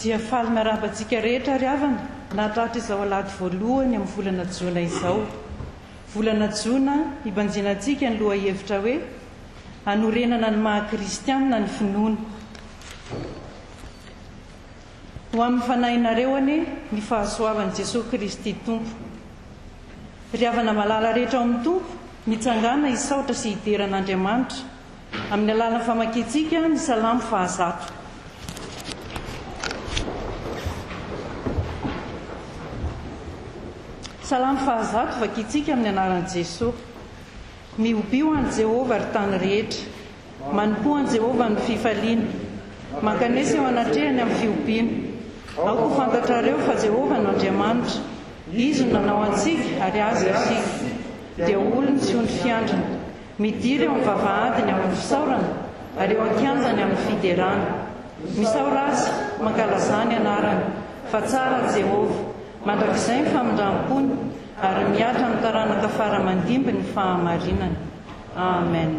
Dia faly miarahaba antsika rehetra ry havana nahatratra izao alahady voalohany amin'ny volana jona izao. Volana jona hibanjinantsika ny lohahevitra hoe Hanorenana ny maha kristianina ny finoana. Ho amin'ny fanahinareo anie ny fahasoavan'i Jesoa Kristy Tompo. Ry havana malala rehetra ao amin'ny Tompo, mitsangàna hisaotra sy hidera an'Andriamanitra amin'ny alalan'ny famakiantsika ny Salamo fahazato. Salamo fahazato vakintsika amin'ny anaran'i Jesoa. Mihobio an'i Jehovah, ry tany rehetra. Manompoa an'i Jehovah amin'ny fifaliana. Mankanesa eo anatrehany amin'ny fihobiana. Aoka ho fantatrareo fa Jehovah no Andriamanitra. Izy no nanao antsika, ary Azy isika. Dia olony sy ondry fiandriny. Midira eo amin'ny vavahadiny amin'ny fisaorana, ary eo an-kianjany amin'ny fiderana. Misaora Azy, mankalazà ny anarany, fa tsara Jehovah. Mandrakizay ny famindram-pony, ary mihatra amin'ny taranaka fara aman-dimby ny fahamarinany. Amen.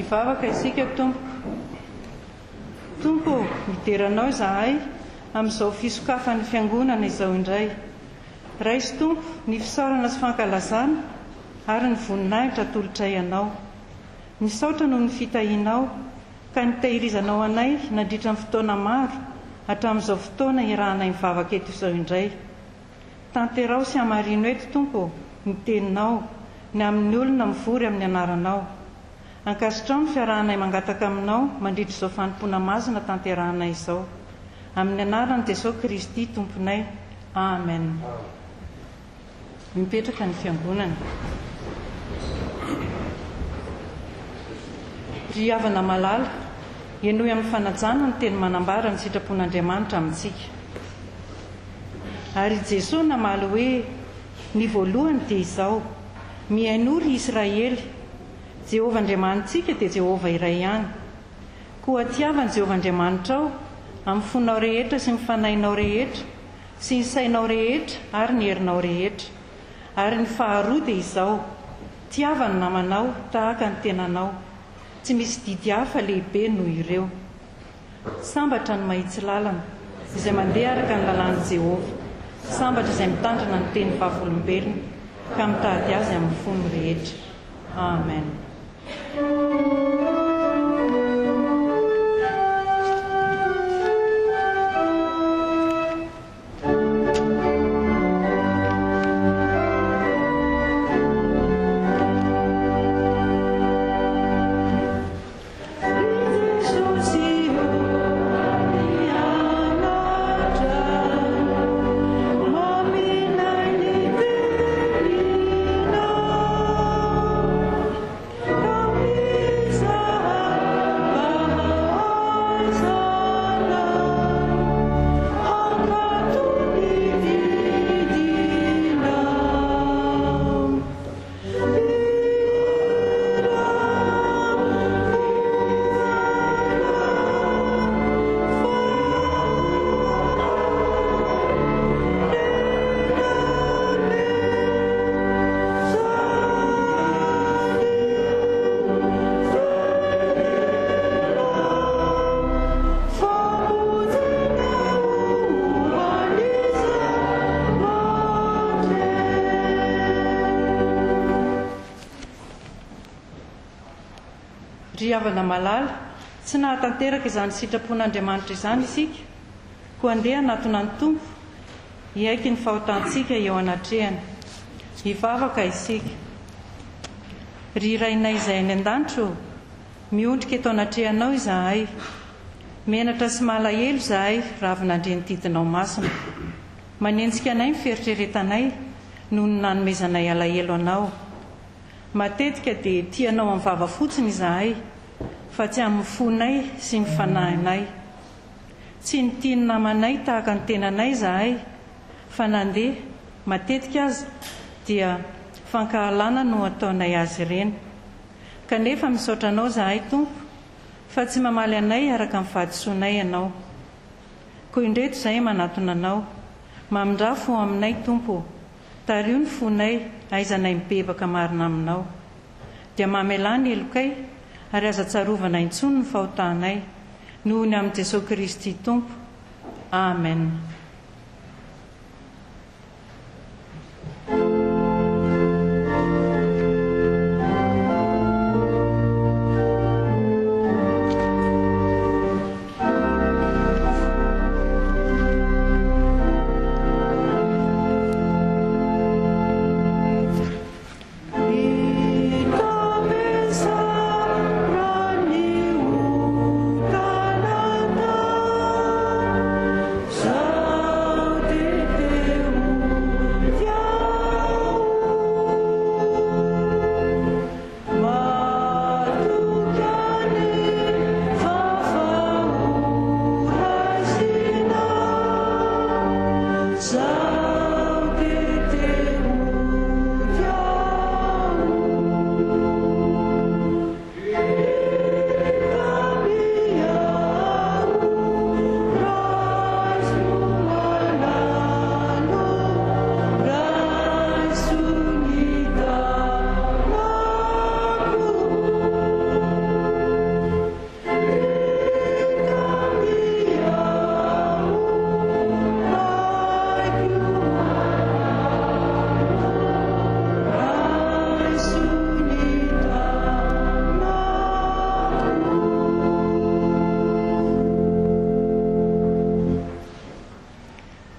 Hivavaka isika Tompoko. Tompo ô, midera Anao izahay amin'izao fisokafan'ny Fiangonana izao indray. Raiso Tompo ny fisaorana sy fankalazana ary ny voninahitra atolotray Anao. Misaotra noho ny fitahianao ka nitehirizanao anay nandritra ny fotoana maro hatramin'izao fotoana iarahanay mivavaka eto izao indray. Tanteraho sy hamarino eto Tompo ô ny Teninao ny amin'ny olona mivory amin'ny anaranao. Ankasitraho ny fiarahanay mangataka aminao mandritra izao fanompoana masina tanterahanay izao. Amin'ny anaran'i Jesoa Kristy Tomponay. Amen. Mipetraka ny fiangonana. Ry havana malala, henoy amin'ny fanajana ny teny manambara ny sitrapon'Andriamanitra amintsika. Ary i Jesoa namaly hoe, Ny voalohany dia izao, Mihainoa ry Israely, Jehovah Andriamanitsika dia Jehovah iray ihany. Koa tiava an'i Jehovah Andriamanitrao amin'ny fonao rehetra sy ny fanahinao rehetra sy ny sainao rehetra ary ny herinao rehetra. Ary ny faharoa dia izao, Tiava ny namanao tahaka ny tenanao. Tsy misy didy hafa lehibe noho ireo. Sambatra ny mahitsy lalana, izay mandeha araka ny lalàn'i Jehovah. Sambatra izay mitandrina ny teny vavolombelona, ka mitady azy amin'ny fony rehetra. Amen. havana malala, tsy nahatanteraka izany sitrapon'Andriamanitra izany isika, koa andeha hanatona ny Tompo, hiaiky ny fahotantsika eo anatrehany. Hivavaka isika. Ry Rainay izay any an-danitra ô, miondrika eto anatrehanao izahay. Menatra sy malahelo izahay raha avy nandre ny didinao masina. Manenjika anay ny fieritreretanay noho ny nanomezanay alahelo anao. Matetika dia tia anao amin'ny vava fotsiny izahay, fa tsy amin'ny fonay sy ny fanahinay. Tsy nitia ny namanay tahaka ny tenanay izahay, fa nandeha, matetika aza, dia fankahalana no ataonay azy ireny. Kanefa misaotra Anao izahay, Tompo, fa tsy mamaly anay araka ny fahadisoanay Ianao. Koa indreto izahay manatona Anao. Mamindrà fo aminay, Tompo ô. Tariho ny fonay, ahaizanay mibebaka marina Aminao. Dia mamelà ny helokay, ary aza tsarovana intsony ny fahotanay, noho ny amin'i Jesoa Kristy Tompo. Amen.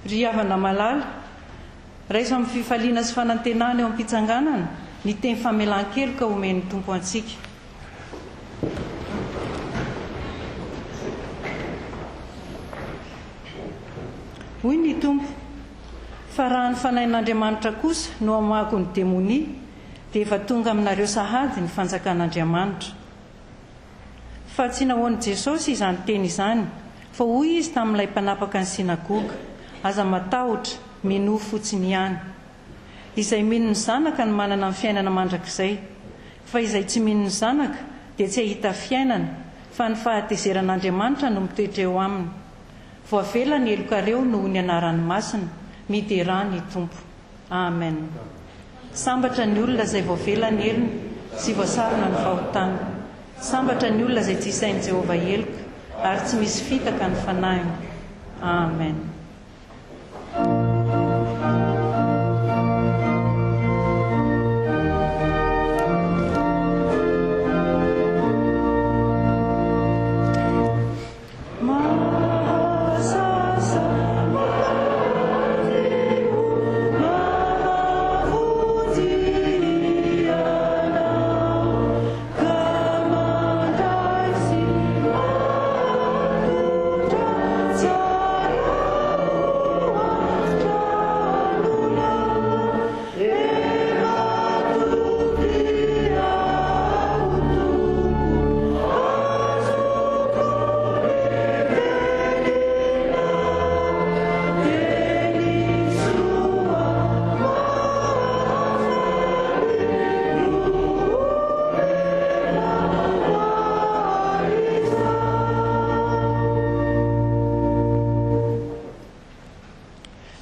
Ry havana malala, raiso amin'ny fifaliana sy fanantenana eo am-pitsanganana ny teny famelan-keloka omen'ny Tompo antsika. Hoy ny Tompo, Fa raha ny Fanahin'Andriamanitra kosa no hamoahako ny demonia, dia efa tonga aminareo sahady ny fanjakan'Andriamanitra. Fa tsy nahoan'i Jesosy izany teny izany, fa hoy Izy tamin'ilay mpanapaka ny synagoga, Aza matahotra, minoa fotsiny ihany. Izay mino ny Zanaka no manana ny fiainana mandrakizay, fa izay tsy mino ny Zanaka dia tsy hahita fiainana, fa ny fahatezeran'Andriamanitra no mitoetra eo aminy. Voavela ny helokareo noho ny anarany masina, miderà ny Tompo. Amen. Sambatra ny olona izay voavela ny helony sy voasarona ny fahotany. Sambatra ny olona izay tsy isain'i Jehovah heloka ary tsy misy fitaka ny fanahiny. Amen.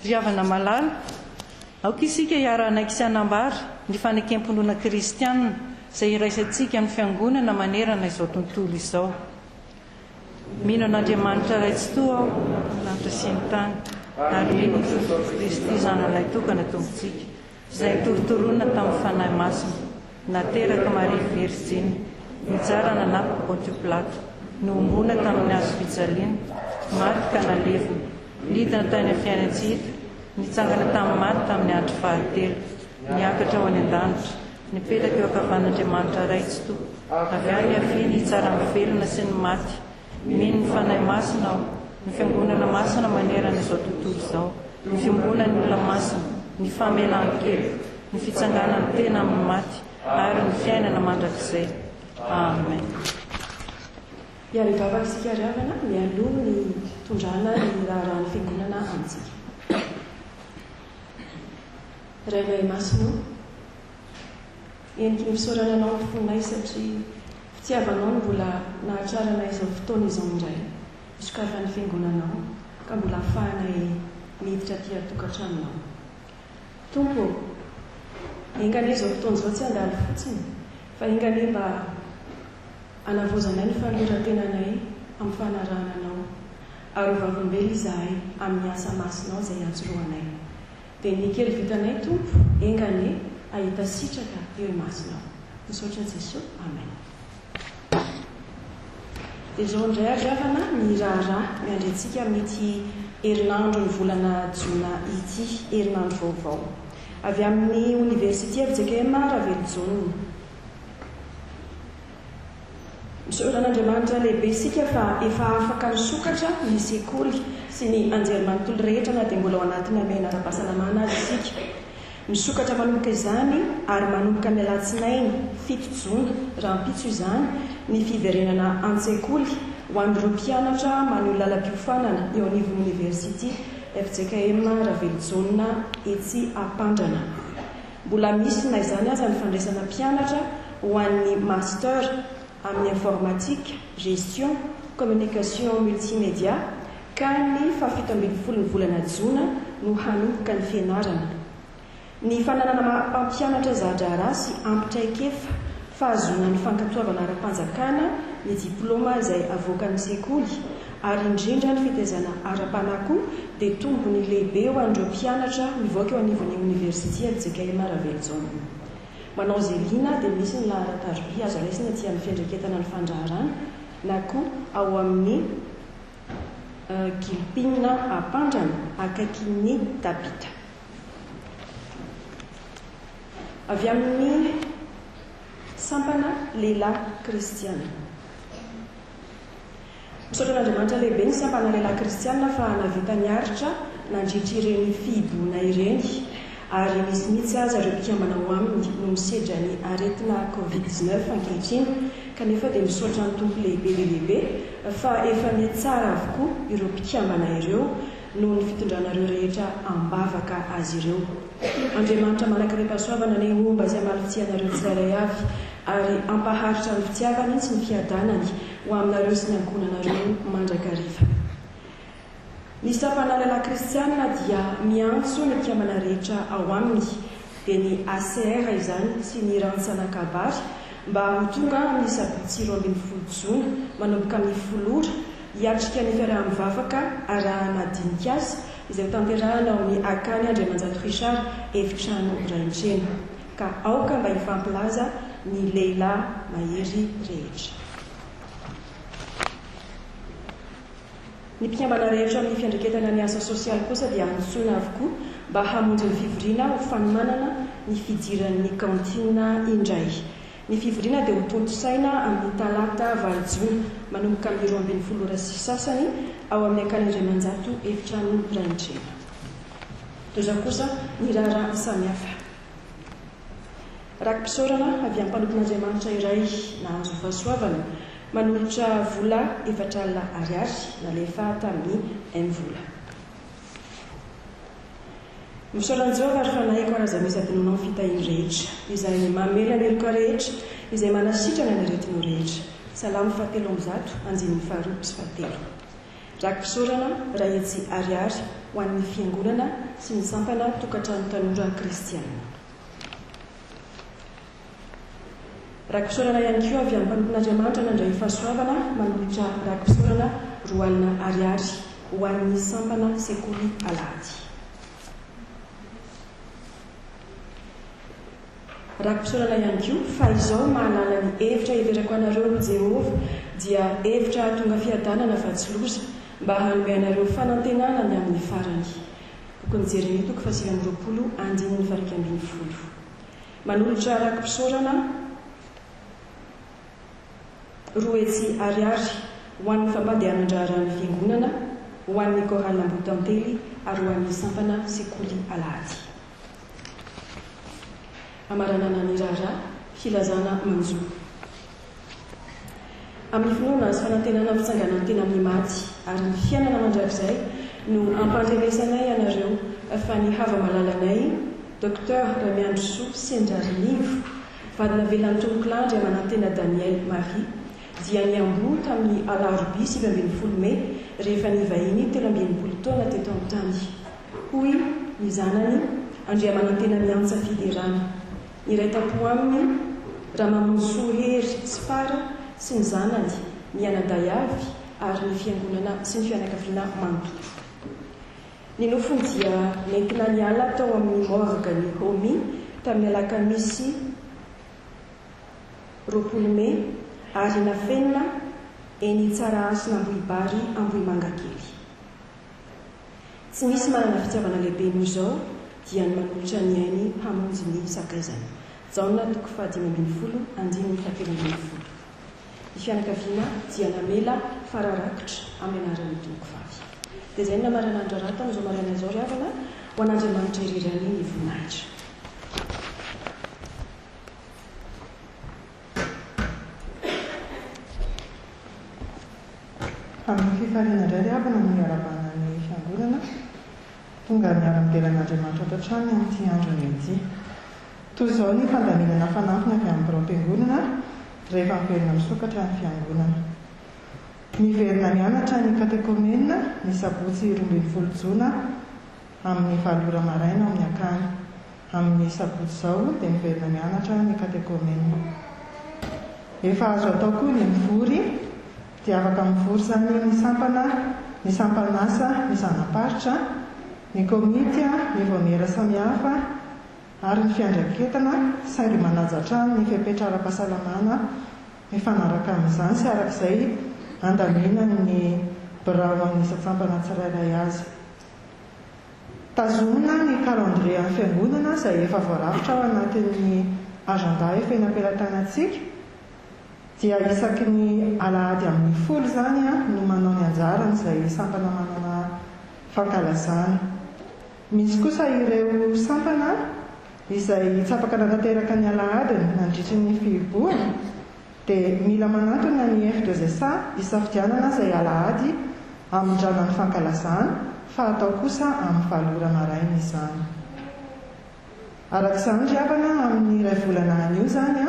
Ry havana malala, aoka isika hiara-hanaiky sy hanambara ny fanekem-pinoana kristiana izay iraisantsika amin'ny Fiangonana manerana izao tontolo izao. Mino an'Andriamanitra Ray Tsitoha aho, ny lanitra sy ny tany, ary mino an'i Jesosy Kristy Zanalay tokana Tompontsika, izay nitorontoronina tamin'ny Fanahy Masina, nateraka Maria Virjiny. Nitsara nanapaka Pontio Pilato, nohomboana tamin'ny hazo fijaliana, maty ka nalevina, nidina tany amin'ny fiainan-tsy hita, nitsangana tamin'ny maty tamin'ny andro fahatelo, niakatra ho any an-danitra, nipetraka eo ankavan'Andriamanitra Ray Tsitoha, avy any hiaviany hitsara ny velona sy ny maty. Mino ny Fanahy Masina aho, ny Fiangonana masina manerana izao tontolo izao, ny fiombonan'ny olona masina, ny famelan-keloka, ny fitsanganan'ny tena amin'ny maty, ary ny fiainana mandrakizay. Amen. Hiara-hivavaka isika ry havana mialoha ny hitondrana ny raharahan'ny Fiangonana amintsika. Rainay Masina ô, heniky ny fisaorana Anao ny fonay satria fitiavanao no mbola nahatraranay izao fotoana izao indray hisokafan'ny Fiangonanao ka mbola ahafahanay miditra aty an-tokantranonao. Tompo ô, enga anie izao fotoana izao tsy handalo fotsiny, fa enga anie mba hanavaozanay ny fanoloran-tenanay amin'ny fanarahana Anao, ary ho vavolombelona izahay amin'ny asa masinao izay iantsorohanay. Dia ny kely vitanay Tompo, enga anie hahita sitraka eo imasonao. Misaotra Jesoa. Amen. Dia izao indray ary havana ny raharaha miandry antsika amin'ity herinandron'ny volana jona ity, herinandro vaovao. Avy amin'ny Oniversity fjkm Ravelojaona. Misaotra an'Andriamanitra lehibe isika fa efa afaka nisokatra ny sekoly sy ny anjerimanontolo rehetra na dia mbola ao anatin'ny hamehana ara-pahasalamana aza isika. Misokatra manomboka izany ary manomboka ny alatsinainy fito jona, rahampitso izany, ny fiverenana an-tsekoly ho an'ireo mpianatra manohy lalam-piofanana eo anivon'ny Oniversity fjkm Ravelojaona etsy Ampandrana. Mbola misy na izany aza ny fandraisana mpianatra ho an'ny Master amin'ny Informatique, Gestion, Communication Multimédia ka ny fahafito ambin'ny ny volana jona no hanomboka ny fianarana. Ny fananana mpampianatra za-draharaha sy ampy traikefa fahazoana ny fankatoavana ara-panjakana ny diplaoma izay avoakan'ny sekoly ary indrindra ny fitaizana ara-panahy koa dia tombony lehibe ho an'ireo mpianatra mivoaka eo anivon'ny Oniversity fjkm Ravelojaona. Manao izay liana dia misy ny laharan-taroby azo raisina aty amin'ny fiandraiketana ny fandraharana na koa ao amin'ny Gilpin Ampandrana akaikin'ny Tabita. Avy amin'ny sampana lehilahy kristiana. Misaotra an'Andriamanitra lehibe ny sampana lehilahy kristiana fa nahavita niaritra nandritra ireny fihibohana ireny ary misy mihitsy aza ireo mpikambana ao aminy no misedra ny aretina covid 19 ankehitriny kanefa dia misaotra ny Tompo lehibe dia lehibe fa efa mihatsara avokoa ireo mpikambana ireo noho ny fitondranareo rehetra am-bavaka azy ireo. Andriamanitra manankarem-pahasoavana anie homba sy hamaly fitia anareo tsirairay avy ary hampaharitra ny fitiavany sy ny fiadanany ho aminareo sy ny ankohonanareo mandrakariva. Ny sampana lehilahy kristiana dia miantso ny mpikambana rehetra ao aminy, dia ny ACR izany sy ny rantsana kabary, mba ho tonga amin'ny sabotsy 12 jona manomboka amin'ny folo ora hiatrika ny fiaraha-mivavaka arahana dinik'asa izay hotanterahana ao amin'ny Akany Andriamanjato Richard efitrano Raintrena. Ka aoka mba hifampilaza ny lehilahy mahery rehetra. Ny mpikambana rehetra amin'ny fiandraiketana ny asa sosialy kosa dia antsoina avokoa mba hamonjy ny fivoriana ho fanomanana ny fidiran'ny cantine indray. Ny fivoriana dia ho tontosaina amin'ny talata valo jona manomboka amin'ny 12 ora sy sasany ao amin'ny Akany Andriamanjato efitrano Rainitrena. Toy izao kosa ny raharaha samihafa. Raki-pisaorana avy amin'ny mpanompon'Andriamanitra iray nahazo fahasoavana, manolotra vola 40 ariary nalefa tamin'ny MVola. Misaotra an'i Jehovah, ry fanahiko, ary aza misy adinonao ny fitahiany rehetra, izay mamela ny heloka rehetra, izay manasitrana ny aretinao rehetra. Salamo fahatelo amby zato, andininy faharoa sy fahatelo. Raki-pisaorana iray hetsy ariary ho an'ny Fiangonana sy ny Sampana Tokantrano Tanora Kristiana. Raki-pisaorana ihany koa avy amin'ny mpanompon'Andriamanitra nandray fahasoavana manolotra raki-pisaorana 20 ariary ho an'ny Sampana Sekoly Alahady. Raki-pisaorana ihany koa fa izao mahalala ny hevitra heverako anareo hoy Jehovah dia hevitra hahatonga fiadanana fa tsy loza, mba hanome anareo fanantenana ny amin'ny farany. Bokin'i Jeremia toko fahasivy amby 20 andininy faha-11. Manolotra raki-pisaorana 200 ariary ho an'ny fampandehanan-draharahan'ny Fiangonana, ho an'ny Chorale Ambohitantely ary ho an'ny Sampana Sekoly Alahady. Hamaranana ny raharaha filazana manjo. Amin'ny finoana sy fanantenana ny fitsanganan-tena amin'ny maty ary ny fiainana mandrakizay no ampandrenesanay anareo fa ny hava-malalanay Docteur Ramiandrisoa Sendrarinivo, vady navelan'ny Tompokolahy Andriamanantena Daniel Marie, dia niamboho tamin'ny alarobia 19 mey rehefa nivahiny 63 taona teto an-tany. Hoy ny zanany, Andriamanantena Miantsa Fiderana. Niray tampo aminy Ramamonjisoa Hery sy Fara sy ny zanany, ny anadahy avy ary ny fiangonana sy ny fianakaviana manontolo. Ny nofony dia nentina niala tao amin'ny morgue-n'ny HOMI tamin'ny alakamisy 20 mey ary nafenina eny Tsarahasina Ambohibary Ambohimangakely. Tsy misy manana fitiavana lehibe noho izao dia ny manolotra ny ainy hamonjy ny sakaizany. Jaona toko faha-15 andininy faha-13. Ny fianakaviana dia namela fara rakotra amin'ny anaran'ny Tompokovavy. Dia izay no namarana ny raharaha tamin'izao maraina izao ry havana, ho an'Andriamanitra irery ihany ny voninahitra. Amin'ny fifaliana indray ry havana no iarahabana ny Fiangonana, tonga miara-midera an'Andriamanitra ato an-tranony amin'ity andro anio ity. Toy izao ny fandaminana fanampiny avy amin'ny biraom-piangonana rehefa miverina misokatra ny Fiangonana. Miverina mianatra ny katekomena ny sabotsy 12 jona amin'ny valo ora maraina ao amin'ny akany. Amin'ny sabotsy izao dia miverina mianatra ny katekomena. Efa azo atao koa ny mivory, dia afaka mivory izany ny sampana, ny sampan'asa, ny zana-paritra, ny komity, ny vaomiera samihafa ary ny fiandraiketana, saingy manaja hatrany ny fepetra ara-pahasalamana mifanaraka amin'izany sy araka izay andaminan'ny birao an'ny isan-tsampana tsirairay azy. Tazomina ny calendrier an'ny Fiangonana izay efa voarafitra ao anatin'ny agenda efa eny am-pelatanantsika, dia isaky ny alahady amin'ny folo izany no manao ny anjarany izay sampana manana fankalazana. Misy kosa ireo sampana izay tsy afaka nanateraka ny alahadiny nandritry ny fihibohana, dia mila manantona ny F2SA hisafidianana izay alahady hamindrana ny fankalazana fa atao kosa amin'ny valo ora maraina izany. Araka izany ry havana, amin'ny iray volana anio izany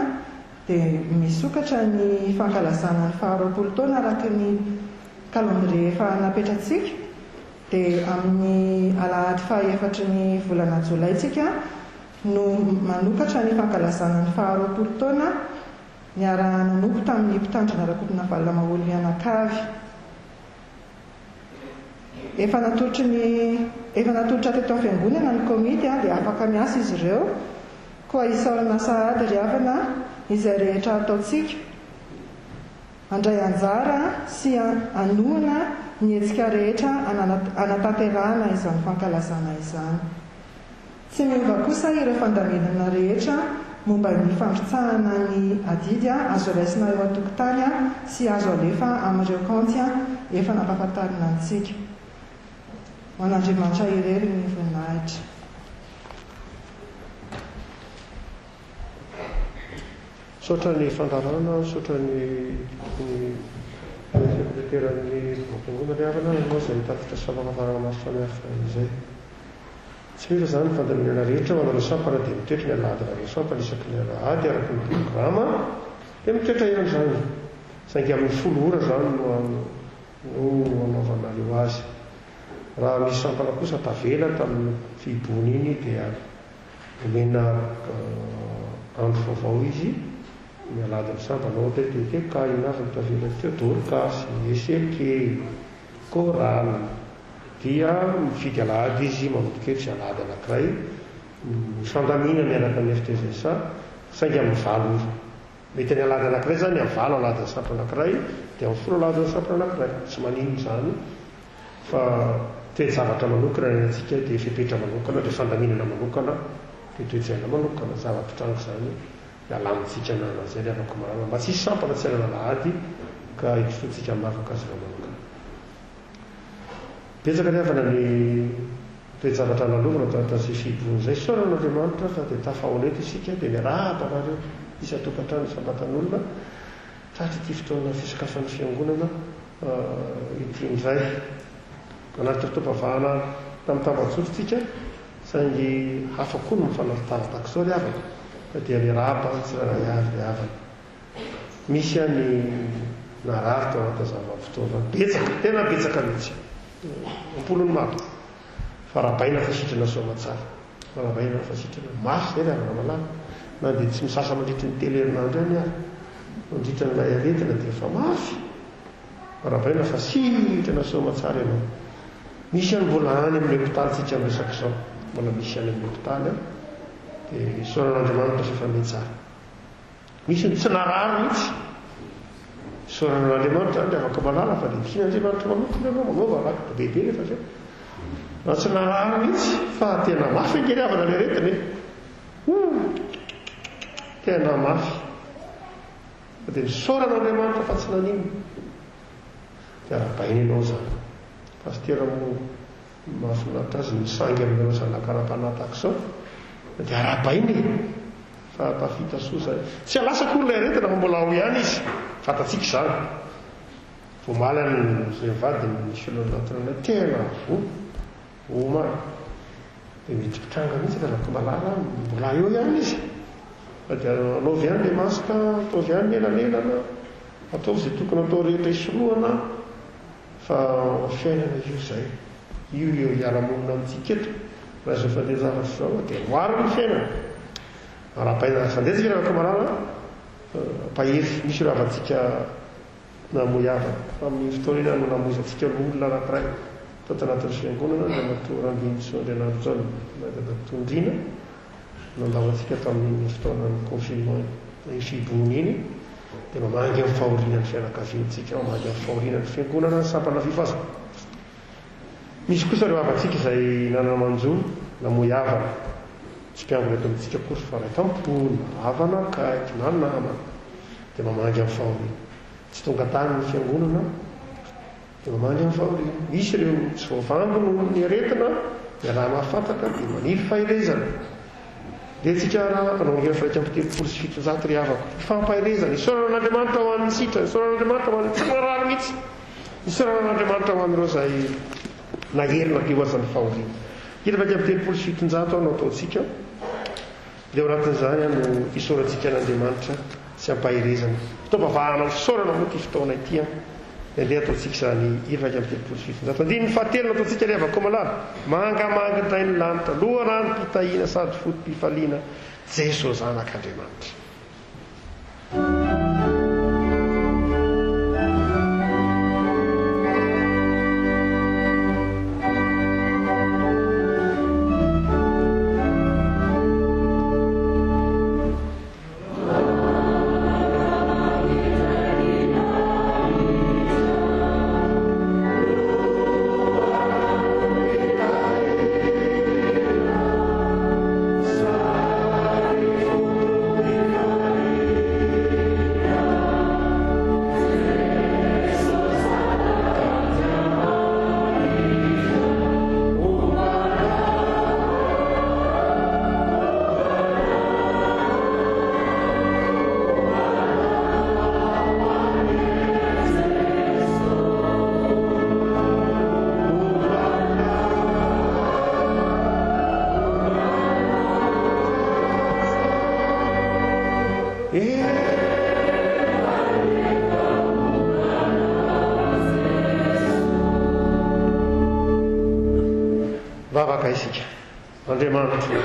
dia misokatra ny fankalazana ny faha 20 taona araka ny calendrier efa napetratsika dia amin'ny alahady faha efatry ny volana jolay tsika no manokatra ny fankalazana ny faha 20 taona niaraha-nanompo tamin'ny mpitandrina Rakotonavalona Maholy mianakavy. Efa natolotry ny efa natolotra teto amin'ny fiangonana ny komity dia afaka miasa izy ireo. Koa isaorana sahady ry havana izay rehetra ataontsika handray anjara sy hanohana ny hetsika rehetra hanatanterahana izany fankalazana izany. Tsy miova kosa ireo fandaminana rehetra momba ny fandrotsahana ny adidy azo raisina eo an-tokotany sy azo alefa amin'ireo kaonty efa nampahafantarina antsika. Ho an'Andriamanitra irery ny voninahitra. Misaotra ny fandaharana, misaotra ny ny sekreteran'ny biraom-piangonana ry havana nanao izay tatitra sy fampahafantarana maro samihafa izay. Tsy miova izany ny fandaminana rehetra ho anareo sampana dia mitoetra ny alahady anareo sampana isaky ny alahady araka ny programa dia mitoetra ihany izany saingy amin'ny folo ora izany no no anaovanareo azy. Raha misy sampana kosa tavela tamin'ny fihibohana iny dia omena andro vaovao izy ny alahadin'ny sampana ohatra hoe TTK inona avy no tavela teo Dorcas, SLK, Chorale. Dia mifidy alahady izy manomboka etsy alahady anankiray, mifandamina miaraka amin'ny FTZSA. Saingy amin'ny valo ora. Mety ny alahady anankiray izany amin'ny valo alahadin'ny sampana anankiray dia amin'ny folo alahadin'ny sampana anankiray. Tsy maninona izany fa toe-javatra manokana ny antsika dia fepetra manokana dia fandaminana manokana dia toe-tsaina manokana. Zava-pitranga izany dia alamintsika na an'izay ry havako malala mba tsy hisy sampana tsy hanana alahady ka hirosoantsika am-bavaka azy ireo manokana. Betsaka ry havana ny toe-javatra lalovana tao anatin'izay fihibohana izay. Isaorana an'Andriamanitra fa dia tafahaona eto isika dia miarahaba anareo isan-tokantrano isam-batan'olona tratra ity fotoana fisokafan'ny fiangonana ity indray. Nanatrika fotoam-pivavahana tamin'ny tambajotra isika saingy hafa koa ny mifanatona tahaka izao ry havana fa dia miarahaba ny tsirairay avy ry havana. Misy aho ny narary tao anatin'izany vanim-potoana izany. Betsaka, tena betsaka mihitsy. Am-polony maro. Fa arahabaina fa sitrana soa aman-tsara. Arahabaina fa sitrana. Mafy izay ry havana malala. Na dia tsy misasa mandritry ny telo herinandro ihany ary mandritra an'ilay aretina dia efa mafy. Arahabaina fa sitrana soa aman-tsara ianao. Misy ihany mbola any amin'ny hopitaly tsika miresaka izao. Mbola misy any amin'ny hopitaly an. Dia isaorana Andriamanitra fa efa mihatsara. Misy ny tsy narary mihitsy. Isaorana an'Andriamanitra izany ry havako malala fa dia tian'Andriamanitra manokana ianao, manaova rakitra be be rehefa avy eo. Raha tsy narary mihitsy fa tena mafy ange ry havana ilay aretina e. Hoo! Tena mafy. Fa dia misaorana Andriamanitra fa tsy naninona. Dia arahabaina ianao izany. Pasitera moa Mahafinaritra azy ny misangy amin'ireo zanaka ara-panahy tahaka izao dia arahabaina e! Fa tafita soa izany. Tsy halasa akory ilay aretina fa mbola ao ihany izy. Fantatsika izany. Vao omaly any izay mivady ny nisy olona nanatona anay tena voa. Omaly. Dia mety hitranga mihitsy ry Ravakomalala, mbola eo ihany izy. Fa dia anaovy ihany ilay masque, ataovy ihany ny elanelana, ataovy izay tokony atao rehetra hisorohana. Fa fiainana io izay. Io eo hiara-monina amintsika eto. Raha izao fandehan-javatra izao dia maro ny fiainana. Arahabaina fandehantsika ry Rakotomalala a! Mpahery. Misy ireo havantsika namoy havana. Tamin'iny fotoana iny no namoizantsika loholona anankiray tato anatin'ny fiangonana, Andriamatoa Randinintsoa Andrianarijaona na Dadatoa Ndriana. Nandao antsika tamin'iny fotoanan'ny confinement iny fihibohana iny dia mamangy amin'ny fahoriana ny fianakaviantsika, mamangy amin'ny fahoriana ny fiangonana, ny sampana fifazana. Misy kosa ireo havantsika izay nanana manjo namoy havana, tsy mpiangona eto amintsika akory fa ray tampo na havana akaiky na namana dia mamangy amin'ny fahoriana. Tsy tonga tany ny fiangonana. Dia mamaly amin'ny fahoriana. Misy ireo tsy voavangy noho ny aretina, dia raha mahafantatra dia maniry faherezana. Dia tsika raha hanao ny 731 ry havako. Hifampaherezana, isaorana an'Andriamanitra ho an'ny sitrana, isaorana an'Andriamanitra ho an'ny tsy marary mihitsy, isaorana an'Andriamanitra ho an'ireo izay nahery nadio aza ny fahoriana. 731 no ataontsika. Dia ao anatin'izany no isaorantsika an'Andriamanitra sy ampaherezana. Fotoam-pavahana ho fisaorana moa ity fotoana ity an! Dia andeha ataontsika izany 731. Andininy fahatelo no ataontsika ry havako malala. Mangamanga indray ny lanitra, loharanom-pitahiana sady foto-pifaliana, Jeso Zanak'Andriamanitra. Vavaka isika. Andriamanitro,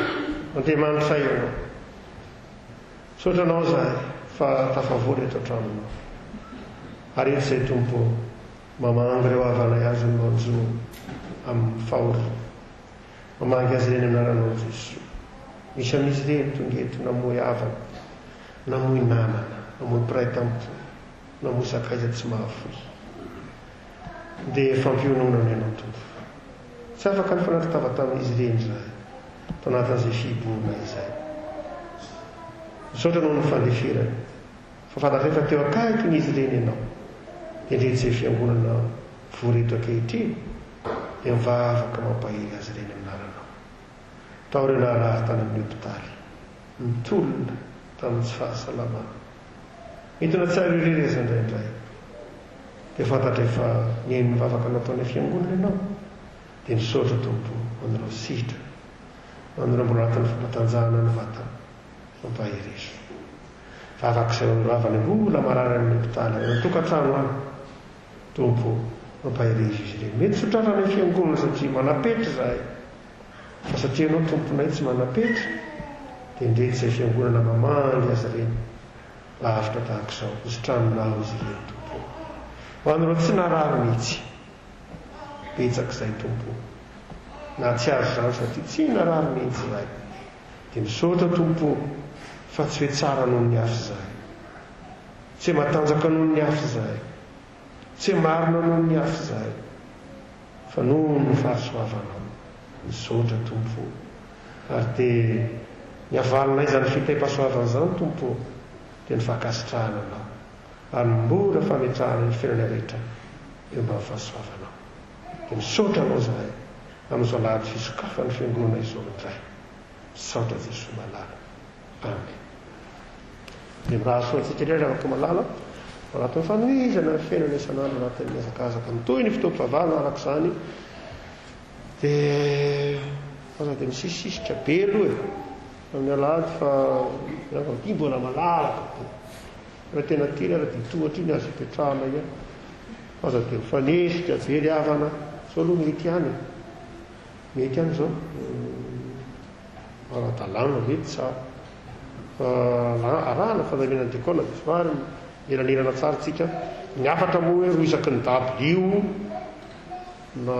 Andriamanitray Ianao. Misaotra Anao izahay fa tafavory eto an-tranonao. Ary eto izay Tompo ô, mamangy ireo havanay azon'ny manjo amin'ny fahoriana. Mamangy azy ireny amin'ny anaranao Jesoa. Misy amin'izy ireny tonga eto namoy havana. Namoy namana, namoy mpiray tampo, namoy sakaiza tsy mahafoy. Dia fampiononana Ianao Tompo. Tsy afaka nifanatri-tava tamin'izy ireny izahay, tao anatin'izay fihibohana izay. Misaotra noho ny fandeferany, fa fantatray fa teo akaikin'izy ireny Ianao. Dia ndreto izay fiangonana vory eto ankehitriny, dia mivavaka mampahery azy ireny amin'ny anaranao. Tao ireo narary tany amin'ny hopitaly, nitolona tamin'ny tsy fahasalamana. Mety ho nahatsiaro irery aza indraindray. Dia fantatray fa nihaino ny vavaka nataonay fiangonana Ianao. Dia misaotra Tompo o anareo sitrana, anareo mbola anatin'ny fampatanjahana ny vatana. Mampaherezo. Vavaka izay ho an'ireo havana mbola marary any amin'ny hopitaly, any an-tokantrano any. Tompo o, mampaherezo izy ireny. Mety tsy ho tratranay fiangonana satria manam-petra izahay. Fa satria Ianao Tomponay tsy manam-petra, dia ndreto izay fiangonana mamangy azy ireny lavitra tahaka izao. Hositranonao izy ireny, Tompo o. Ho an'ireo tsy narary mihitsy. Betsaka izay, Tompo o. Nahatsiaro izany satria tsy narary mihitsy izahay. Dia misaotra, Tompo o, fa tsy hoe tsara noho ny hafa izahay. Tsy hoe matanjaka noho ny hafa izahay. Tsy hoe marina noho ny hafa izahay. Fa noho ny fahasoavanao. Misaotra Tompo o. Ary dia ny havalinay izany fitaim-pahasoavana izany Tompo o, dia ny fankasitrahana Anao. Ary ny mora fametrahana ny fiainanay rehetra eo ambany fahasoavanao. Dia misaotra Anao izahay amin'izao alahady fisokafan'ny Fiangonana izao indray. Misaotra Jesoa malala. Amen. Dia mirary soa antsika indray ry havako malala ao anatin'ny fanohizana ny fiainana isan'andro anatin'ny hazakazaka mitohy ny fotoam-pivavahana araka izany dia aza dia misisisika be aloha e amin'ny alahady fa ity mbola malalaka be raha tena tiana ary dia tohatra iny azo ipetrahana ihany fa aza dia mifanesika be ry havana sao aloha mety ihany e mety ihany izao Ara-dalàna ve tsara fa arahana fandaminan'ny diakona dia somary mielanelana tsara tsika. Ny hafatra moa hoe roa isaky ny dabilio na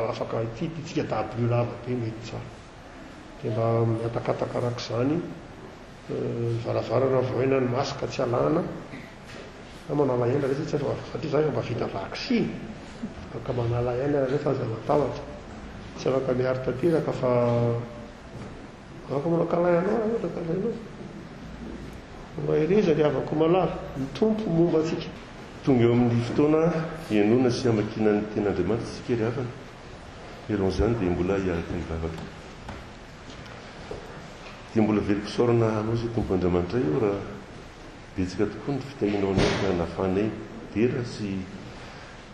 afaka ity ity tsika dabilio lava be mety tsara. Dia mba mihatakataka araka izany ny varavarana vohaina ny masque tsy alana. Na manala aina ve tsy efa satria za efa mba vita vaksiny afaka manala aina ianareo fa aza matahotra tsy afaka miaro tanteraka fa afaka manao câlin anao raha ohatra ka ilainao mahereza ry havako malala ny Tompo momba antsika. Tonga eo amin'ny fotoana hihainoana sy hamakiana ny Tenin'Andriamanitra isika ry havana. Mialohan'izany dia mbola hiaraka hivavaka. Dia mbola velom-pisaorana Anao izay Tompo Andriamanitray ô raha Betsaka tokoa ny fitahianao anay ka nahafahanay midera sy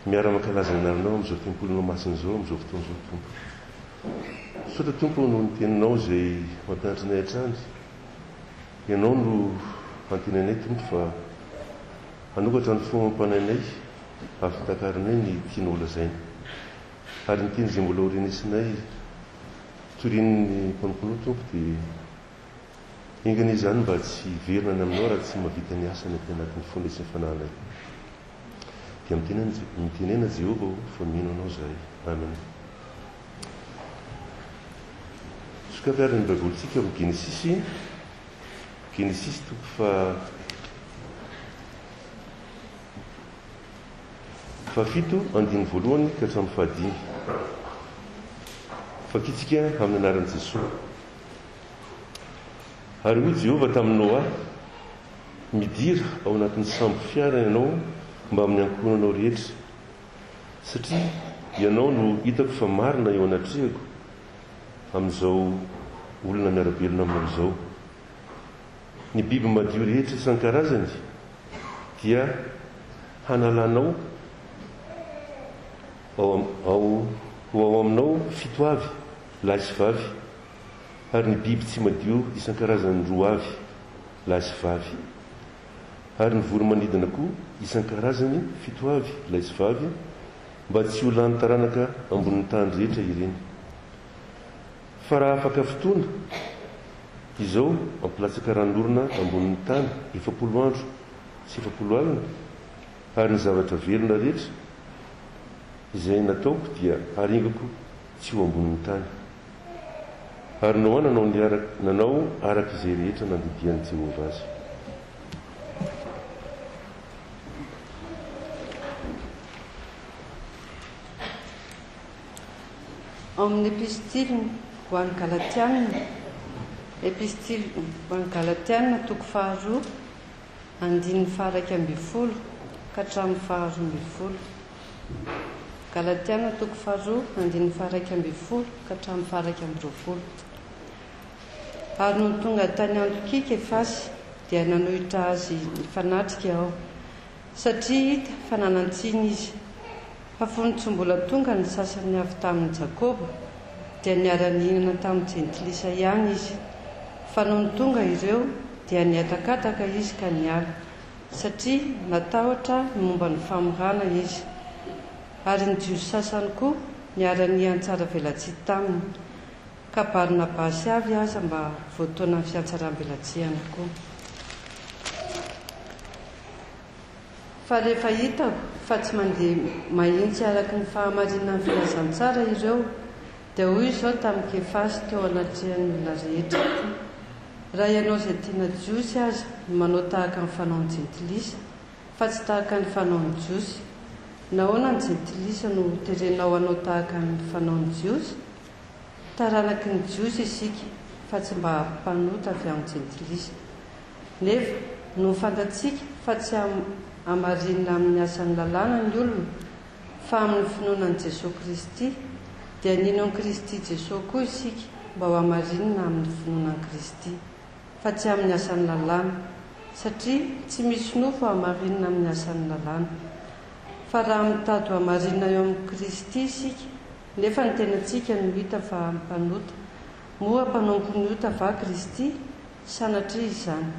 miara-mankalaza ny anaranao amin'izao tempolinao masina izao amin'izao fotoana izao Tompo. Misaotra Tompo noho ny teninao izay mampianatra anay hatrany. Ianao no antenainay Tompo fa hanokatra ny fo amam-panahinay hahafatakaranay ny tianao holazaina. Ary ny teny izay mbola ho renesinay torian'ny mpanomponao Tompo dia Enga anie izany mba tsy hiverina any aminao raha tsy mahavita ny asany aty anatin'ny fonay sy ny fanahinay. Dia mitenena Jehovah ô, fa mino Anao izahay. Amen. Sokafy ary ny Baibolintsika ao amin'ny Genesisy, Genesisy toko faha fahafito, andininy voalohany ka hatramin'ny fahadimy. Vakintsika amin'ny anaran'i Jesoa. Ary hoy Jehovah tamin'i Noa, Midira ao anatin'ny sambo fiara ianao mbamin'ny ankohonanao rehetra, satria ianao no hitako fa marina eo anatrehako amin'izao olona miara-belona aminao izao. Ny biby madio rehetra isan-karazany dia hanalanao ao, ao, ho ao aminao fito avy, lahy sy vavy, ary ny biby tsy madio isan-karazany roa avy, lahy sy vavy. Ary ny voro-manidina koa isan-karazany fito avy, lahy sy vavy, mba tsy ho lany taranaka ambonin'ny tany rehetra ireny. Fa raha afaka fotoana, izao hampilatsaka ranonorana ambonin'ny tany 40 andro sy 40 alina, ary ny zavatra velona rehetra izay nataoko dia haringako tsy ho ambonin'ny tany. Ary Noa nanao ny nanao araka izay rehetra nandidian'i Jehovah azy. Ao amin'ny Epistily ho an'ny Galatiana, Epistily ho an'ny Galatiana toko faharoa, andininy faha-11 ka hatramin'ny faha-12. Galatiana toko faharoa, andininy faha-11 ka hatramin'ny faha-21. Ary nony tonga tany Antiokia Kefasy, dia nanohitra azy nifanatrika aho, satria hita fa nanan-tsiny izy. Fa fony tsy mbola tonga ny sasany avy tamin'i Jakoba, dia niara-nihinana tamin'ny jentilisa ihany izy. Fa nony tonga ireo, dia nihatakataka izy ka niala, satria natahotra ny momba ny famorana izy. Ary ny Jiosy sasany koa niara-niantsaravelatsihy taminy, ka Barnabasy avy aza mba voataonan'ny fiantsaram-belatsihany koa. Fa rehefa hitako fa tsy mandeha mahitsy araka ny fahamarinan'ny filazantsara ireo, dia hoy izao tamin'i Kefasy teo anatrehan'ny olona rehetra, Raha ianao izay tena Jiosy aza no manao tahaka ny fanaon'ny Jentilisa, fa tsy tahaka ny fanaon'ny Jiosy, nahoana ny Jentilisa no terenao hanao tahaka ny fanaon'ny Jiosy? Taranaky ny Jiosy isika, fa tsy mba mpanota avy amin'ny Jentilisa. Nefa, nony fantatsika fa tsy hamarinina amin'ny asan'ny lalàna ny olona, fa amin'ny finoana an'i Jesoa Kristy, dia nino an'i Kristy Jesoa koa isika mba ho hamarinina amin'ny finoana an'i Kristy, fa tsy amin'ny asan'ny lalàna, satria tsy misy nofo hamarinina amin'ny asan'ny lalàna. Fa raha mitady ho hamarinina eo amin'i Kristy isika, nefa ny tenantsika no hita fa mpanota, moa mpanompon'ny ota va Kristy? Sanatria izany.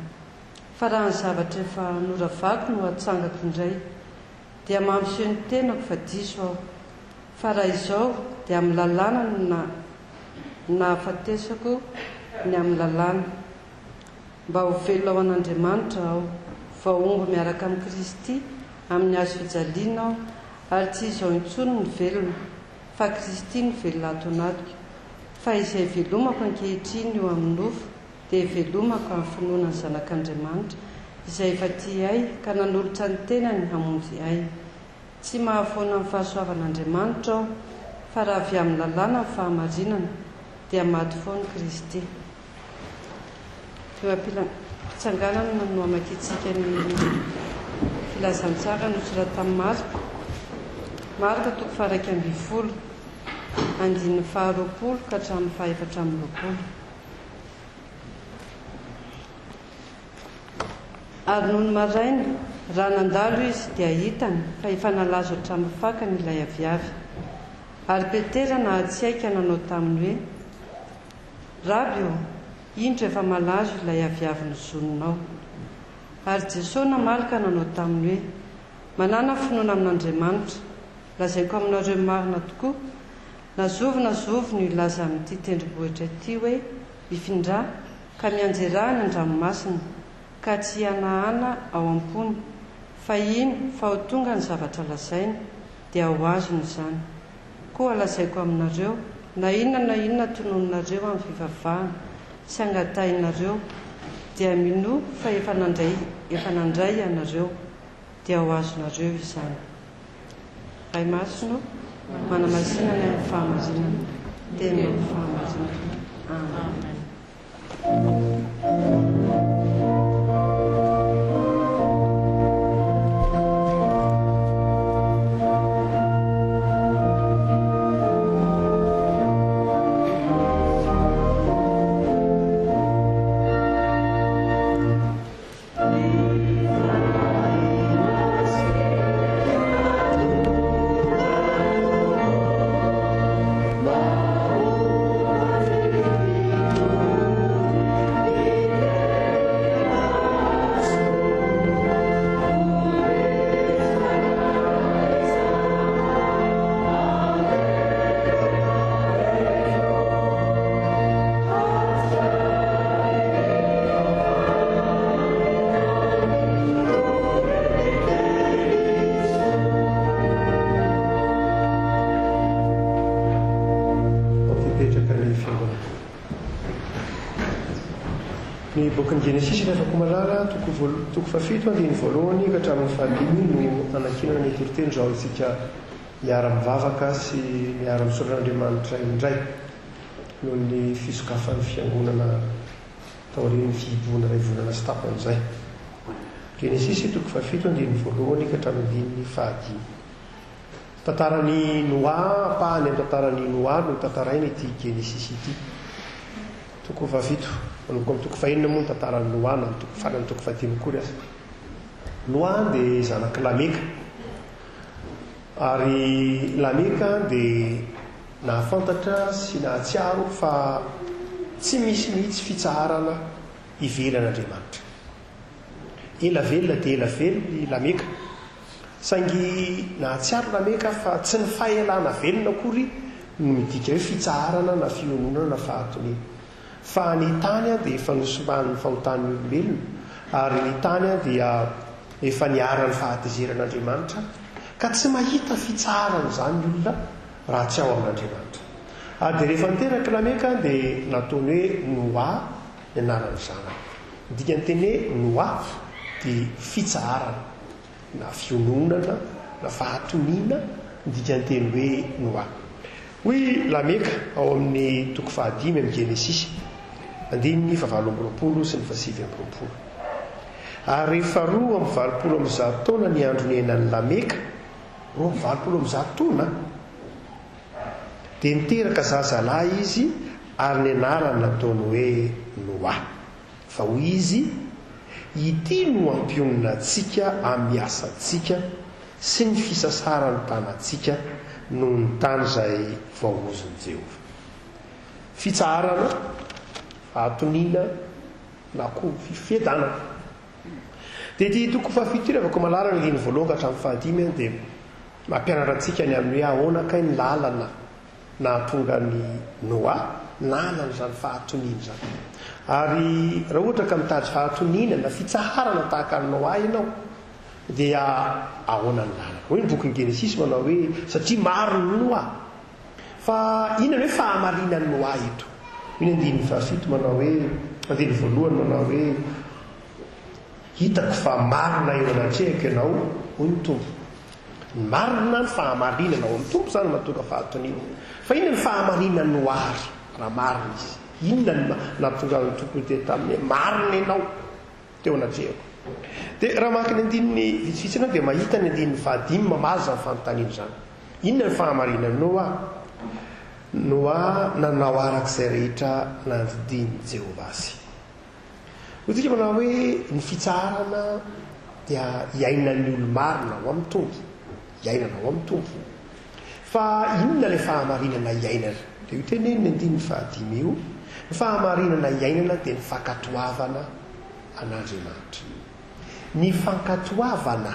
Fa raha ny zavatra efa noravako no atsangako indray, dia mampiseho ny tenako fa diso aho. Fa raha izao, dia amin'ny lalàna no nahafatesako ny amin'ny lalàna, mba ho velona ho an'Andriamanitra aho. Voahombo miaraka amin'i Kristy amin'ny hazo fijaliana aho, ary tsy izao intsony no velona, fa Kristy no velona ato anatiko. Fa izay velomako ankehitriny eo amin'ny nofo, dia velomako amin'ny finoana ny Zanak'Andriamanitra, izay efa tia ahy ka nanolotra ny tenany hamonjy ahy. Tsy mahafoana ny fahasoavan'Andriamanitra aho, fa raha avy amin'ny lalàna ny fahamarinana, dia maty foana Kristy. Teo am-pitsanganana no hamakiantsika ny filazantsara nosoratan'i Marka, Marka toko faha-11. Andininy faharoapolo ka hatramin'ny fahaefatra amby 20. Ary nony maraina, raha nandalo izy, dia hitany fa efa nalazo hatramin'ny fakany ilay aviavy. Ary Petera nahatsiahy ka nanao taminy hoe, Raby ô, indro efa malazo ilay aviavy nozoninao. Ary Jesoa namaly ka nanao taminy hoe, Manàna finoana amin'Andriamanitra. Lazaiko aminareo marina tokoa, na zovy na zovy no hilaza amin'ity tendrombohitra ity hoe, Mifindrà, ka mianjerà any an-dranomasina, ka tsy hihanahana ao am-pony, fa hino fa ho tonga ny zavatra lazainy, dia ho azony izany. Koa lazaiko aminareo, na inona na inona tononinareo amin'ny fivavahana sy angatahinareo, dia minoa fa efa nandray efa nandray ianareo, dia ho azonareo izany. Ray Masina ô, manamasina ny amin'ny fahamarinana, Teninao ny fahamarinana. Amen. Ao hipetraka ny fiangonana. Ny bokin'ny Genesisy ry havako malala, toko voalo, toko fahafito, andininy voalohany ka hatramin'ny fahadimy no anankinana ny toriteny izao isika miara-mivavaka sy miara-misaotra an'Andriamanitra indray noho ny fisokafan'ny fiangonana taorian'ny fihibohana iray volana sy tapany izay. Genesisy toko fahafito andininy voalohany ka hatramin'ny andininy fahadimy. Tantaran'i Noa, ampahany amin'ny tantaran'i Noa no tantaraina ity Genesisy ity. Toko fahafito, manomboka amin'ny toko fahenina moa ny tantaran'i Noa na ny toko farany toko fahadimy akory aza. Noa dia zanak'i Lameka. Ary Lameka dia nahafantatra sy nahatsiaro fa tsy misy mihitsy fitsaharana ivelan'Andriamanitra. Ela velona dia ela velona i Lameka. Saingy nahatsiaro Lameka fa tsy ny fahelana velona akory no midika hoe fitsaharana na fiononana na fahatoniana. Fa ny tany dia efa nosimban'ny fahotan'ny olombelona, ary ny tany dia efa niharan'ny fahatezeran'Andriamanitra, ka tsy mahita fitsaharana izany ny olona raha tsy ao amin'Andriamanitra. Ary dia rehefa niteraka Lameka dia nataony hoe Noa ny anaran'ny zanany. Ny dikan'ny teny hoe Noa dia fitsaharana. na fiononana, na fahatoniana, ny dikan-teny hoe Noa. Hoy Lameka ao amin'ny toko fahadimy amin'ny Genesisy, andininy fahavalo amby 20 sy ny fahasivy amby 20. Ary rehefa 182 taona ny andro niainan'i Lameka, 182 taona, dia niteraka zazalahy izy ary ny anarany nataony hoe Noa. Fa hoy izy, Ity no hampionona antsika amin'ny asantsika sy ny fisasaran'ny tanantsika noho ny tany izay voaozon'i Jehovah. Fitsaharana, fahatoniana, na koa fifiadanana. Dia ity toko fahafito ity, Ravako Malala, ny andininy voalohany ka hatramin'ny fahadimy, dia mampianatra antsika ny amin'ny hoe ahoana kay ny lalana nahatonga an'i Noa nanana izany fahatoniana izany. Ary raha ohatra ka mitady fahatoniana na fitsaharana tahaka an'i Noa ianao, dia ahoana ny lalana? Hoy ny bokin'ny Genesisy manao hoe, satria marina i Noa. Fa inona ny hoe fahamarinan'i Noa eto? Hoy ny andininy fahafito manao hoe, andininy voalohany manao hoe, Hitako fa marina eo anatrehako ianao, hoy ny Tompo. Ny marina, ny fahamarinana ao amin'ny Tompo izany no mahatonga fahatoniana. Fa inona ny fahamarinan'i Noa ary, raha marina izy? Inona no nahatonga ny Tompo niteny taminy hoe, Marina ianao teo anatrehako? Dia raha mamaky ny andininy vitsivitsy ianao dia mahita ny andininy fahadimy mamaly izany fanontaniana izany. Inona ny fahamarinan'i Noa? Noa nanao araka izay rehetra nandidian'i Jehovah azy. Hoy isika manao hoe ny fitsaharana dia iainan'ny olo-marina ao amin'ny Tompo. Iainana ao amin'ny Tompo. Fa inona ilay fahamarinana iainana? Dia io tenenin'ny andininy fahadimy io, ny fahamarinana iainana dia ny fankatoavana an'Andriamanitra. Ny fankatoavana,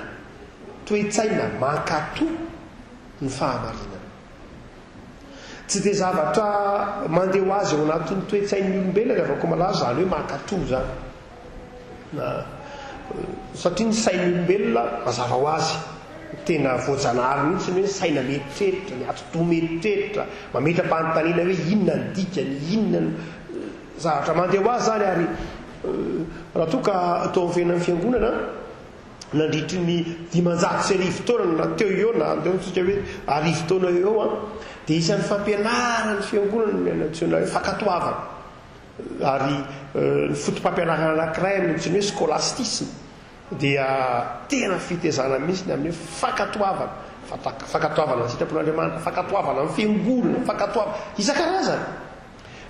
toe-tsaina mankatò ny fahamarinana. Tsy dia zavatra mandeha ho azy ao anatin'ny toe-tsain'ny olombelona ry havako malaza izany hoe mankatò izany. Na, satria ny sain'ny olombelona mazava ho azy, tena voajanahary mihitsy ny hoe saina mieritreritra, ny atidoha mieritreritra, mametra-panontaniana hoe inona ny dikany, inona no zavatra mandeha ho azy izany ary raha toa ka tao amin'ny fiainan'ny fiangonana, nandritry ny 1500 taona na teo eo na andeo antsika hoe arivo taona eo eo an, dia isan'ny fampianaran'ny fiangonana ny antsoina hoe fankatoavana. Ary ny foto-pampianarana anankiray amin'ny antsoina hoe scolastisme dia tena fitezana mihitsy ny amin'ny hoe fankatoavana, fankatoavana ny sitrapon'Andriamanitra, fankatoavana ny fiangonana, fankatoavana isan-karazany.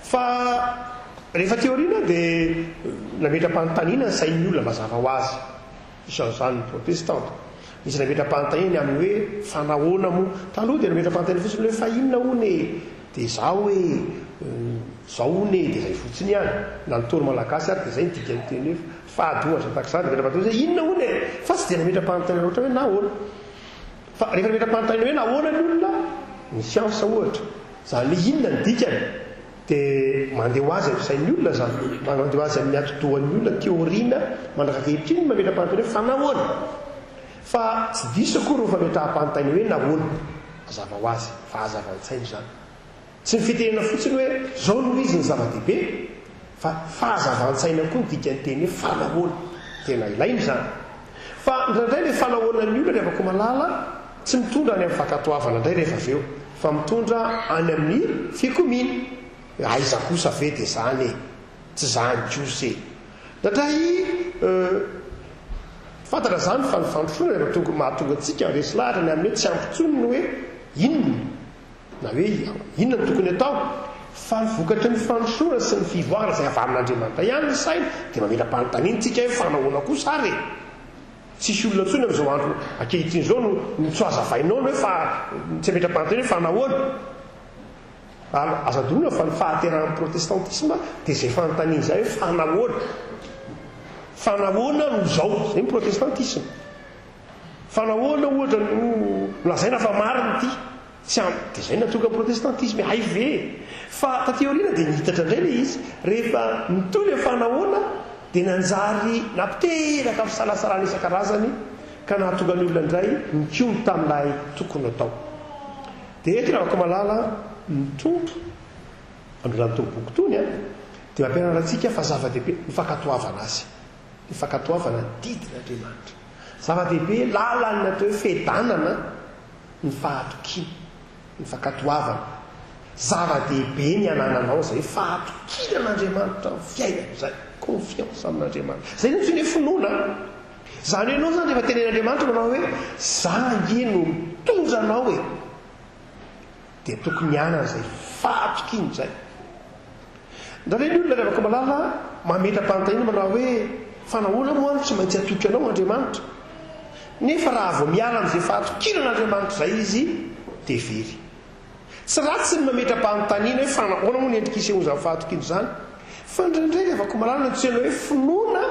Fa rehefa aty aoriana dia nametra-panontaniana ny sain'ny olona mazava ho azy, isan'izany ny protestanta. Nisy nametra-panontaniana ny amin'ny hoe fa nahoana moa? Taloha dia nametra-panontaniana fotsiny hoe fa inona hono e? Dia izaho hoe izao hono e, dia izay fotsiny ihany. Na ny Ntaolo malagasy ary dia izay ny dikan'ny teny hoe fady ohatra tahaka izany, dia nametra-panontaniana hoe inona hono e? Fa tsy dia nametra-panontaniana loatra hoe nahoana. Fa rehefa nametra-panontaniana hoe nahoana ny olona, ny siansa ohatra, izany hoe inona ny dikany, dia mandeha ho azy amin'ny sain'ny olona izany, mandeha ho azy amin'ny atidohan'ny olona théorie-na mandrak'ankehitriny ny mametra-panontaniana hoe fa nahoana? Fa tsy diso akory ny fametraham-panontaniana hoe nahoana, mazava ho azy, fahazavan-tsaina izany. Tsy ny fitenenana fotsiny hoe izao no izy no zava-dehibe. Fa fahazavan-tsaina koa ny dikan'ny teny hoe fanahoana. Tena ilaina izany. Fa indraindray ilay fanahoanan'ny olona ry havako malala tsy mitondra any amin'ny fankatoavana indray rehefa avy eo fa mitondra any amin'ny fikomiana. Hoe aiza kosa ve dia izany e! Tsy izany kosa e! Indraindray fantatra izany fa ny fandrosoana rehefa tonga mahatonga antsika resy lahatra ny amin'ny hoe tsy ampy intsony ny hoe inona na hoe inona no tokony atao fa ny vokatry ny fandrosoana sy ny fivoarana izay avy amin'Andriamanitra ihany ny saina dia mametra-panontaniana isika hoe fa nahoana kosa ary e? Tsisy olona intsony amin'izao andro ankehitriny izao no no tsy hazavainao ny hoe fa tsy hametra-panontaniana hoe fa nahoana? Ary aza adinoina fa ny fahaterahan'ny protestantisme dia izay fanontaniana izay hoe fa nahoana? Fa nahoana no izao? Izay ny protestantisme. Fa nahoana ohatra no lazaina fa marina ity? Tsy ampy. Dia izay no nahatonga ny protestantisme. Hay ve e! Fa taty aoriana dia nihitatra indray ilay izy. Rehefa nitohy ilay fa nahoana dia nanjary nampiteraka fisalasalana isan-karazany ka nahatonga ny olona indray nikomy tamin'ilay tokony hatao. Dia eto ry havako malala, ny Tompo, amin'izany boky itony an, dia mampianatra antsika fa zava-dehibe ny fankatoavana Azy, ny fankatoavana ny didin'Andriamanitra. Zava-dehibe lalan'ny atao hoe fiadanana ny fahatokiana, ny fankatoavana. Zava-dehibe ny anananao izay fahatokiana an'Andriamanitra amin'ny fiainana izay, confiance amin'Andriamanitra. Izay no antsoina hoe finoana. Izany hoe ianao izany rehefa tenen'Andriamanitra manao hoe za ange no mitondra anao e! Dia tokony hanana izay fahatokiana izay. Indraindray ny olona ry malala mametra-panontaniana manao hoe fa nahoana moa aho no tsy maintsy hatoky anao Andriamanitra? Nefa raha vao miala amin'izay fahatokiana an'Andriamanitra izay izy dia very. Tsy ratsy ny mametra-panontaniana hoe fa nahoana moa ny endrika isehoan'izany fahatokiana izany? Fa indraindray rehefa komalana ny antsoina hoe finoana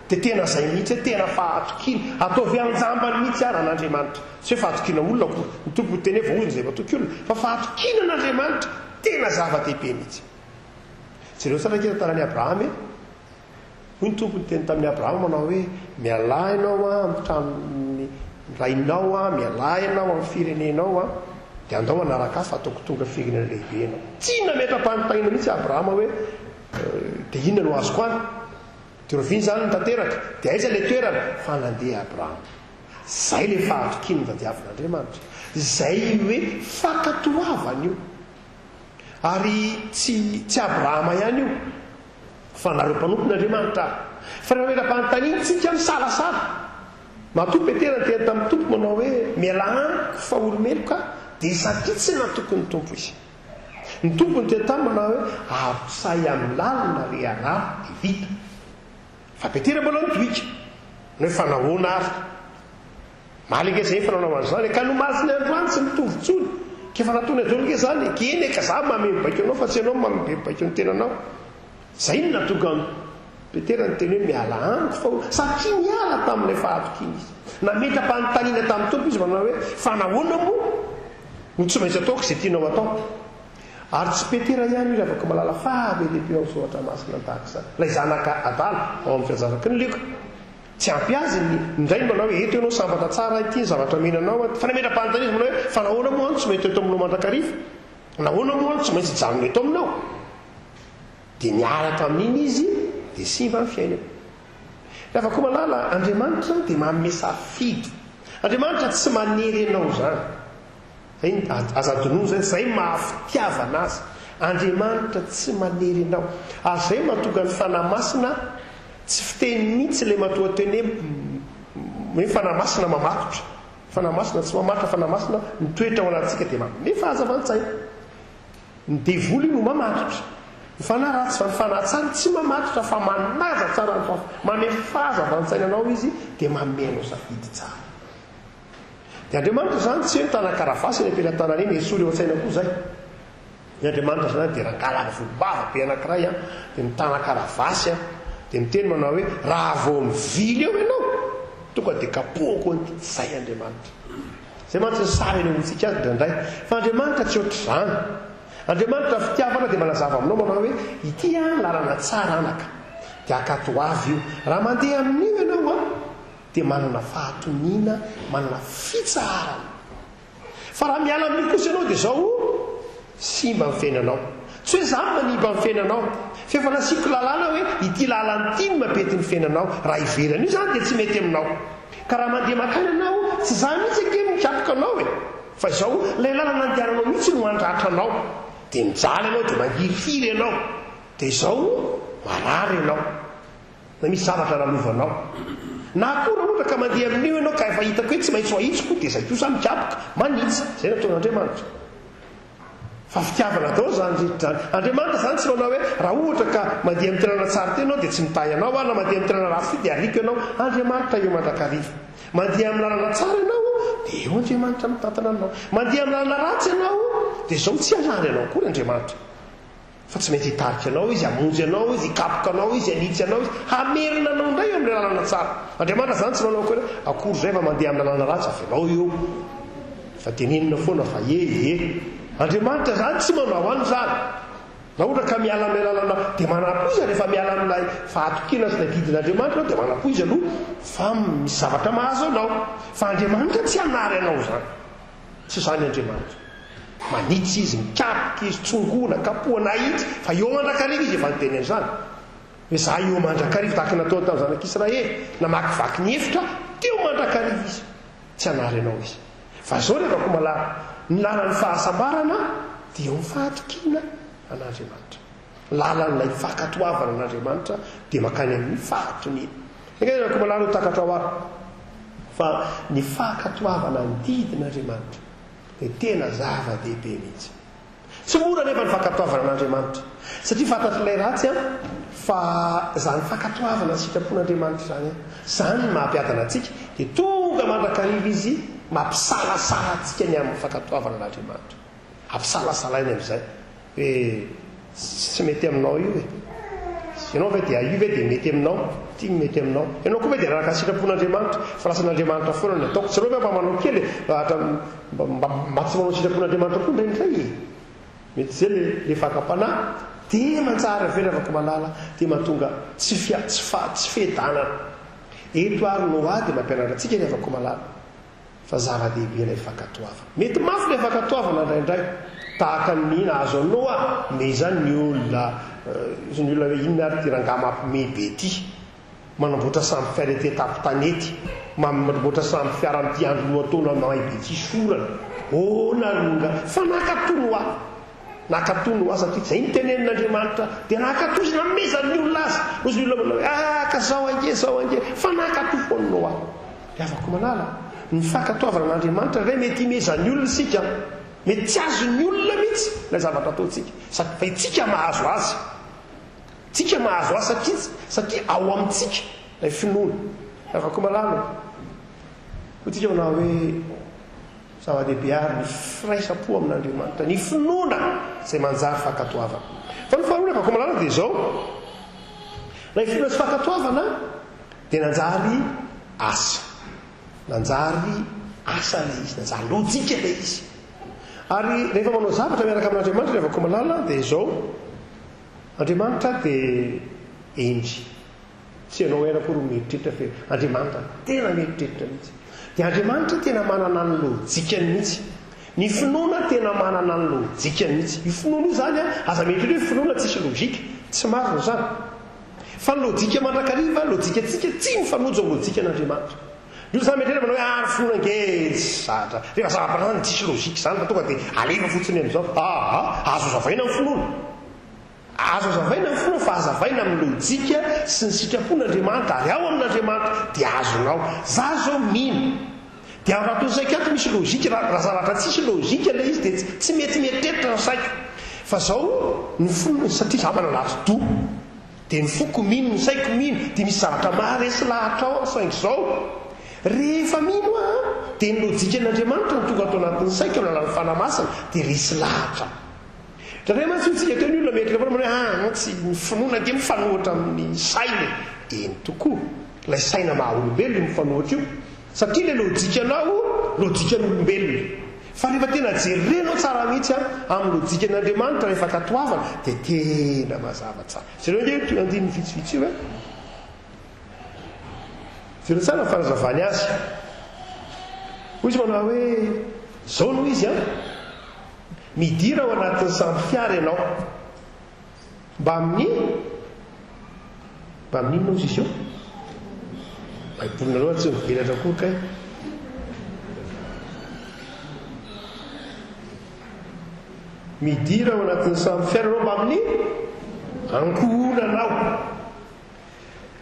dia tena izay mihitsy hoe tena fahatokiana. Ataovy an-jambany mihitsy ary an'Andriamanitra. Tsy hoe fahatokiana olona akory. Ny Tompo miteny hoe voaozona izay matoky olona. Fa fahatokiana an'Andriamanitra tena zava-dehibe mihitsy. Jereo tsara ange tantaran'i Abrahama e. Hoy ny Tompo niteny tamin'i Abrahama manao hoe, Mialà ianao amin'ny tranon'ny rainao, mialà ianao amin'ny firenenao, dia andao hanaraka ahy fa ataoko tonga firenena lehibe ianao. Tsy nametra-panontaniana mihitsy Abrahama hoe, Dia inona no azoko any? Dia rahoviana izany no tanteraka? Dia aiza ilay toerana? Fa nandeha Abrahama. Izay ilay fahatokiana notadiavin'Andriamanitra. Izay hoe fankatoavana io. Ary tsy tsy Abrahama ihany io. Fa nareo mpanompon' Andriamanitra ary. Fa rehefa mametra-panontaniana isika misalasala. Matoa Petera niteny tamin'ny Tompo manao hoe, Mialà amiko fa olo-meloka aho, dia satria tsy natoky ny Tompo izy. Ny Tompo niteny taminy manao hoe, Arotsay amin'ny lalina ry anah, dia vita. Fa Petera mbola nitohika. Manao hoe, Fa nahoana ary? Omaly ange zay efa nanao an'izany e, ka ny omaly sy ny androany tsy mitovy intsony, ka efa nataony daholo ange zany e, ka eny e, ka za manome mibaiko anao fa tsy ianao manome mibaiko ny tenanao. Zay no nahatonga an'i Petera niteny hoe miala amiko fa ho, satria niala tamin'ilay fahatokiana izy. Nametra-panontaniana tamin'ny Tompo izy manao hoe, fa nahoana moa no tsy maintsy ataoko izay tianao atao? Ary tsy Petera ihany io ry havako malala fa be dia be ao amin'ny Soratra Masina ny tahaka izany. Ilay zanaka adala ao amin'ny filazantsaraky ny Lioka. Tsy ampy azy ny indray manao hoe eto ianao sambatra tsara ity ny zavatra omena anao an, fa nametra-panontaniana izy manao hoe fa nahoana moa aho no tsy mety eto aminao mandrakariva? Nahoana moa aho no tsy maintsy hijanona eto aminao? Dia niala tamin'iny izy dia simba ny fiainany. Ry havako malala, Andriamanitra dia manome safidy. Andriamanitra tsy manery anao izany. Zay ny, aza adinoina izay, zay maha fitiavana azy. Andriamanitra tsy manery anao. Ary zay mahatonga ny Fanahy Masina tsy fiteny mihitsy ilay matoanteny hoe hoe Fanahy Masina mamatotra. Fanahy Masina tsy mamatotra, Fanahy Masina mitoetra ao anatintsika dia manome fahazavan-tsaina. Ny devoly no mamatotra. Ny fanahy ratsy fa ny fanahy tsara tsy mamatotra fa manaja tsara ny fahafa, manome fahazavan-tsaina anao izy dia manome anao safidy tsara. Dia Andriamanitra izany tsy hoe mitana karavasy eny am-pelatanana eny, esory eo an-tsaina koa izay. Ny Andriamanitra izany dia rangahy volombava be anankiray an, dia mitana karavasy an, dia miteny manao hoe raha vao mivily eo ianao, tonga dia kapohako an'ity. Izay Andriamanitra. Izay mantsy ny sary anehoantsika azy indraindray. Fa Andriamanitra tsy ohatr'izany. Andriamanitra fitiavana dia manazava aminao manao hoe ity an lalana tsara anaka. Dia ankatoavy io. Raha mandeha amin'io ianao an, dia manana fahatoniana, manana fitsaharana. Fa raha miala amin'io kosa ianao dia izao, simba ny fiainanao. Tsy hoe izaho no manimba ny fiainanao. Fa efa nasiako lalàna hoe ity lalana ity no mampety ny fiainanao. Raha ivelan'io izany dia tsy mety aminao. Ka raha mandeha mankany ianao, tsy izaho mihitsy ange no mikapoka anao e! Fa izao, ilay lalana andehananao mihitsy no handratra anao. Dia mijaly ianao, dia mangirifiry ianao. Dia izao, marary ianao. Na misy zavatra lalovanao. Na koa raha ohatra ka mandeha amin'io ianao ka efa hitako hoe tsy maintsy ho ahitsiko, dia izay kosa mikapoka, manitsy. Izay no ataon'Andriamanitra. Fa fitiavana daholo izany rehetra izany. Andriamanitra izany tsy manao hoe raha ohatra ka mandeha amin'ny toerana tsara ity ianao dia tsy mitahy anao aho na mandeha amin'ny toerana ratsy ity dia ariako ianao. Andriamanitra eo mandrakariva. Mandeha amin'ny lalana tsara ianao dia eo Andriamanitra mitantana anao. Mandeha amin'ny lalana ratsy ianao dia izao tsy hanary anao akory Andriamanitra. Fa tsy maintsy hitarika anao Izy, hamonjy anao Izy, hikapoka anao Izy, hanitsy anao Izy, hamerina anao indray eo amin'ilay lalana tsara. Andriamanitra izany tsy manao akory hoe, akory izay fa mandeha amin'ny lalana ratsy, avelao eo. Fa tenenina foana fa ye, ye. Andriamanitra izany tsy manao an'izany. Raha ohatra ka miala amin'ilay lalana, dia manampo izy rehefa miala amin'ilay fahatokiana sy ilay didin'Andriamanitra ianao, dia manampo izy aloha fa misy zavatra mahazo anao. Fa Andriamanitra tsy hanary anao izany. Tsy izany Andriamanitra. Manitsy Izy, mikapoka Izy, tsongoina, kapohana, ahitsy, fa eo mandrakariva Izy efa niteny an'izany. Hoe za eo mandrakariva, tahaka ny nataony tamin'ny zanak'Israely, namakivaky ny efitra, teo mandrakariva Izy. Tsy hanary anao Izy. Fa izao ry havako malala, ny lalan'ny fahasambarana dia eo amin'ny fahatokiana an'Andriamanitra. Lalan'ilay fankatoavana an'Andriamanitra dia mankany amin'ny fahatoniana. Enga anie Rakomalala ho takatrao ary fa ny fankatoavana ny didin'Andriamanitra dia tena zava-dehibe mihitsy. Tsy mora anefa ny fankatoavana an'Andriamanitra satria fantatr'ilay ratsy an fa izany fankatoavana ny sitrapon'Andriamanitra izany an, izany no maha-mpiadana antsika dia tonga mandrakariva izy mampisalasala antsika ny amin'ny fankatoavana an'Andriamanitra. Ampisalasalainy amin'izay hoe tsy mety aminao io e. Ianao ve dia io ve dia mety aminao? Ity no mety aminao. Ianao koa ve dia araka ny sitrapon'Andriamanitra? Fa lasan'Andriamanitra foana ny ataoko. Tsy aleo ve mba manao kely e? Mba mba tsy manao sitrapon'Andriamanitra koa indraindray e. Mety izay le le fakam-panahy dia manjary avy eo ry havako malala dia mahatonga tsy fia tsy fa tsy fiadanana. Eto ary Noa dia mampianatra antsika ry havako malala. Fa zava-dehibe ilay fankatoavana. Mety mafy ilay fankatoavana indraindray, tahaka ny nahazo an'i Noa, me izany ny olona, hoy ny olona hoe inona ary ity rangahy mampiomehy be ity, manamboatra sambo fiara ety an-tampon-tanety, manamboatra sambo fiara amin'ity andro lohataona may be tsisy orana, ahoana ary no nga, fa nankatò Noa. Nankatò Noa satria izay notenenin'Andriamanitra dia nankatò izy nanomezan'ny olona azy. Hoy ny olona manao hoe ah ka zao ange zao ange fa nankatò foana Noa. Ry havako malala, ny fankatoavana an'Andriamanitra indray mety himezan'ny olona isika. Mety tsy azon'ny olona mihitsy ilay zavatra ataontsika. Sady fa itsika mahazo azy. Tsika mahazo azy satria satria ao amintsika ilay finoana. Ry havako malala, hoy tsika manao hoe Zava-dehibe àry ny firaisam-po amin'Andriamanitra, ny finoana izay manjary fankatoavana. Fa ny faharoa rehefa komalana dia izao, ilay finoana sy fankatoavana dia nanjary asa. Nanjary asa ilay izy, nanjary lojika ilay izy. Ary rehefa manao zavatra miaraka amin'Andriamanitra rehefa komalana dia izao, Andriamanitra dia hendry. Tsy ianao ihany akory no mieritreritra fa Andriamanitra tena mieritreritra mihitsy. Dia Andriamanitra tena manana ny lojikany mihitsy. Ny finoana tena manana ny lojikany mihitsy. Io finoana io izany an, aza mieritreritra hoe finoana tsisy lojika. Tsy marina izany. Fa ny lojika mandrakariva, lojikantsika tsy mifanojo amin'ny lojikan'Andriamanitra. Ny olona izany mieritreritra manao hoe ah ny finoana ange tsy zatra. Rehefa zava-pananana tsisy lojika izany fa tonga dia alefa fotsiny amin'izao. Aa, azo hazavaina ny finoana. Azo azavaina ny finoana fa azavaina amin'ny lojika sy ny sitrapon'Andriamanitra ary ao amin'Andriamanitra dia azonao. Za zao mino. Dia ao anatin'ny saiko ato misy lojika, raha zavatra tsisy lojika ilay izy dia tsy mety mieritreritra ny saiko. Fa zao ny finoana satria za manana atidoha dia ny foko mino, ny saiko mino dia misy zavatra maharesy lahatra ao aho saingy zao rehefa mino aho dia ny lojikan'Andriamanitra no tonga ato anatin'ny saiko amin'ny alalan'ny Fanahy Masina dia resy lahatra aho. Indraindray mantsy hoy tsika teo ny olona mieritreritra foana manao hoe ah tsy ny finoana ange mifanohitra amin'ny saina e. Eny tokoa, ilay saina maha olombelona io mifanohitra io. Satria ilay lojikanao lojikan'olombelona. Fa rehefa tena jerenao tsara mihitsy an, amin'ny lojikan'Andriamanitra rehefa ankatoavana dia tena mazava tsara. Jereo ange io andininy vitsivitsy io e. Jereo tsara ny fanazavany azy. Hoy izy manao hoe izao no izy an. Midira ao anatin'ny sambo fiara ianao. Mbamin'ny mbamin'ny inona hozy izy io? Baibolinareo tsy mivelatra akory kay. Midira ao anatin'ny sambo fiara ianao mbamin'ny ankohonanao.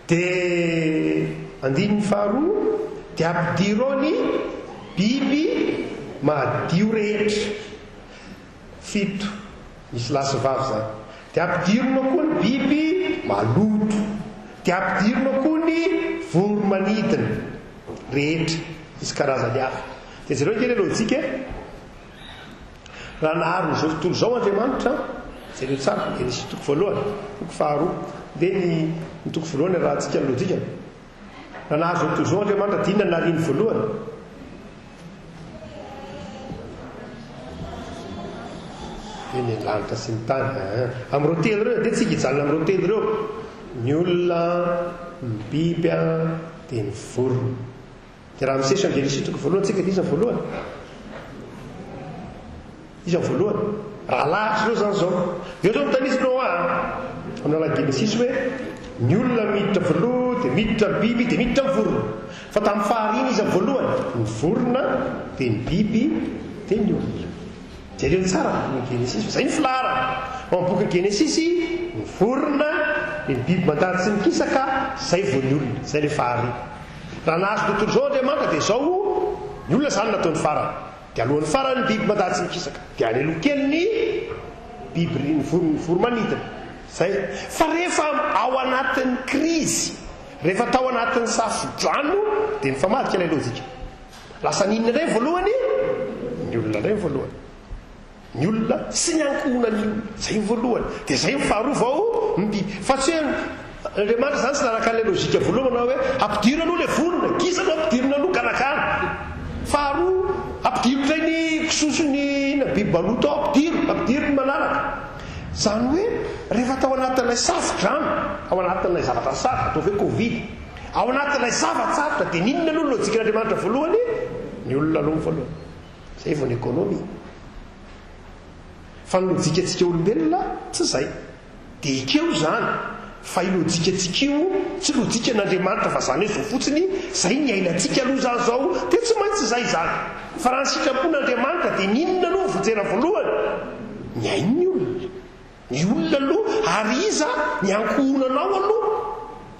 Dia andininy faharoa, dia ampidiro ao ny biby madio rehetra. Fito, misy lahy sy vavy izany. Dia ampidirina ao koa ny biby maloto. Dia ampidirina ao koa ny voro-manidina rehetra, misy karazany hafa. Dia jereo ange ilay lojika e. Raha nahary an'izao tontolo izao Andriamanitra, jereo tsara, Genesisy toko voalohany, toko faharoa. Ndeha ny ny toko voalohany arahantsika ny lojikany. Raha nahary izao tontolo izao Andriamanitra, dia inona no nahariany voalohany? Dia ny lanitra sy ny tany. Aa. Amin'ireo telo ireo, dia tsika hijanona amin'ireo telo ireo. Ny olona, ny biby, dia ny vorona. Dia raha misesy amin'ny Genesisy toko voalohany tsika dia iza voalohany? Iza voalohany? Raha lahatra ireo izany izao. Dia ohatra mitanisa Noa amin'ny alalan'ny Genesisy hoe ny olona miditra voaloha, dia miditra ny biby, dia miditra ny vorona. Fa tamin'ny fahariana iza voalohany? Ny vorona, dia ny biby, dia ny olona. Jereo tsara ny bokin'ny Genesisy fa izay ny filaharana. Ao amin'ny bokin'ny Genesisy, ny vorona, dia ny biby mandady sy mikisaka, izay vao ny olona. Izay ilay fahariana. Raha nahazo tontolo izao Andriamanitra dia izao ny olona izany nataony farany. Dia alohan'ny farany ny biby mandady sy mikisaka. Dia any aloha kely ny biby ny vorona ny voro-manidina. Izay. Fa rehefa ao anatin'ny krizy, rehefa tao anatin'ny safo-drano dia nifamadika ilay lojika. Lasa ny inona indray voalohany? Ny olona indray voalohany. Ny olona sy ny ankohonan'ny olona. Izay ny voalohany. Dia izay ny faharoa vao ny biby. Fa tsy hoe Andriamanitra izany tsy nanaraka an'ilay lojika voalohany manao hoe ampidiro aloha ilay vorona, gisa aloha ampidirina aloha ganagana. Faharoa, ampidiro indray ny kisoa sy ny inona biby maloto ao, ampidiro, ampidiro ny manaraka. Izany hoe rehefa tao anatin'ilay safo-drano, ao anatin'ilay zavatra sarotra, ataovy hoe covid, ao anatin'ilay zava-tsarotra dia n'inona aloha ny lojikan'Andriamanitra voalohany? Ny olona aloha ny voalohany. Zay vao ny économie. Fa ny lojikantsika olombelona tsy zay. Dia ekeo izany fa io lojikantsika io tsy lojikan'Andriamanitra fa zany hoe zao fotsiny, zay ny iainantsika aloha zany zao dia tsy maintsy zay izany. Fa raha ny sitrapon'Andriamanitra dia ny inona aloha no vonjena voalohany? Ny ain'ny olona. Ny olona aloha, ary iza? Ny ankohonanao aloha.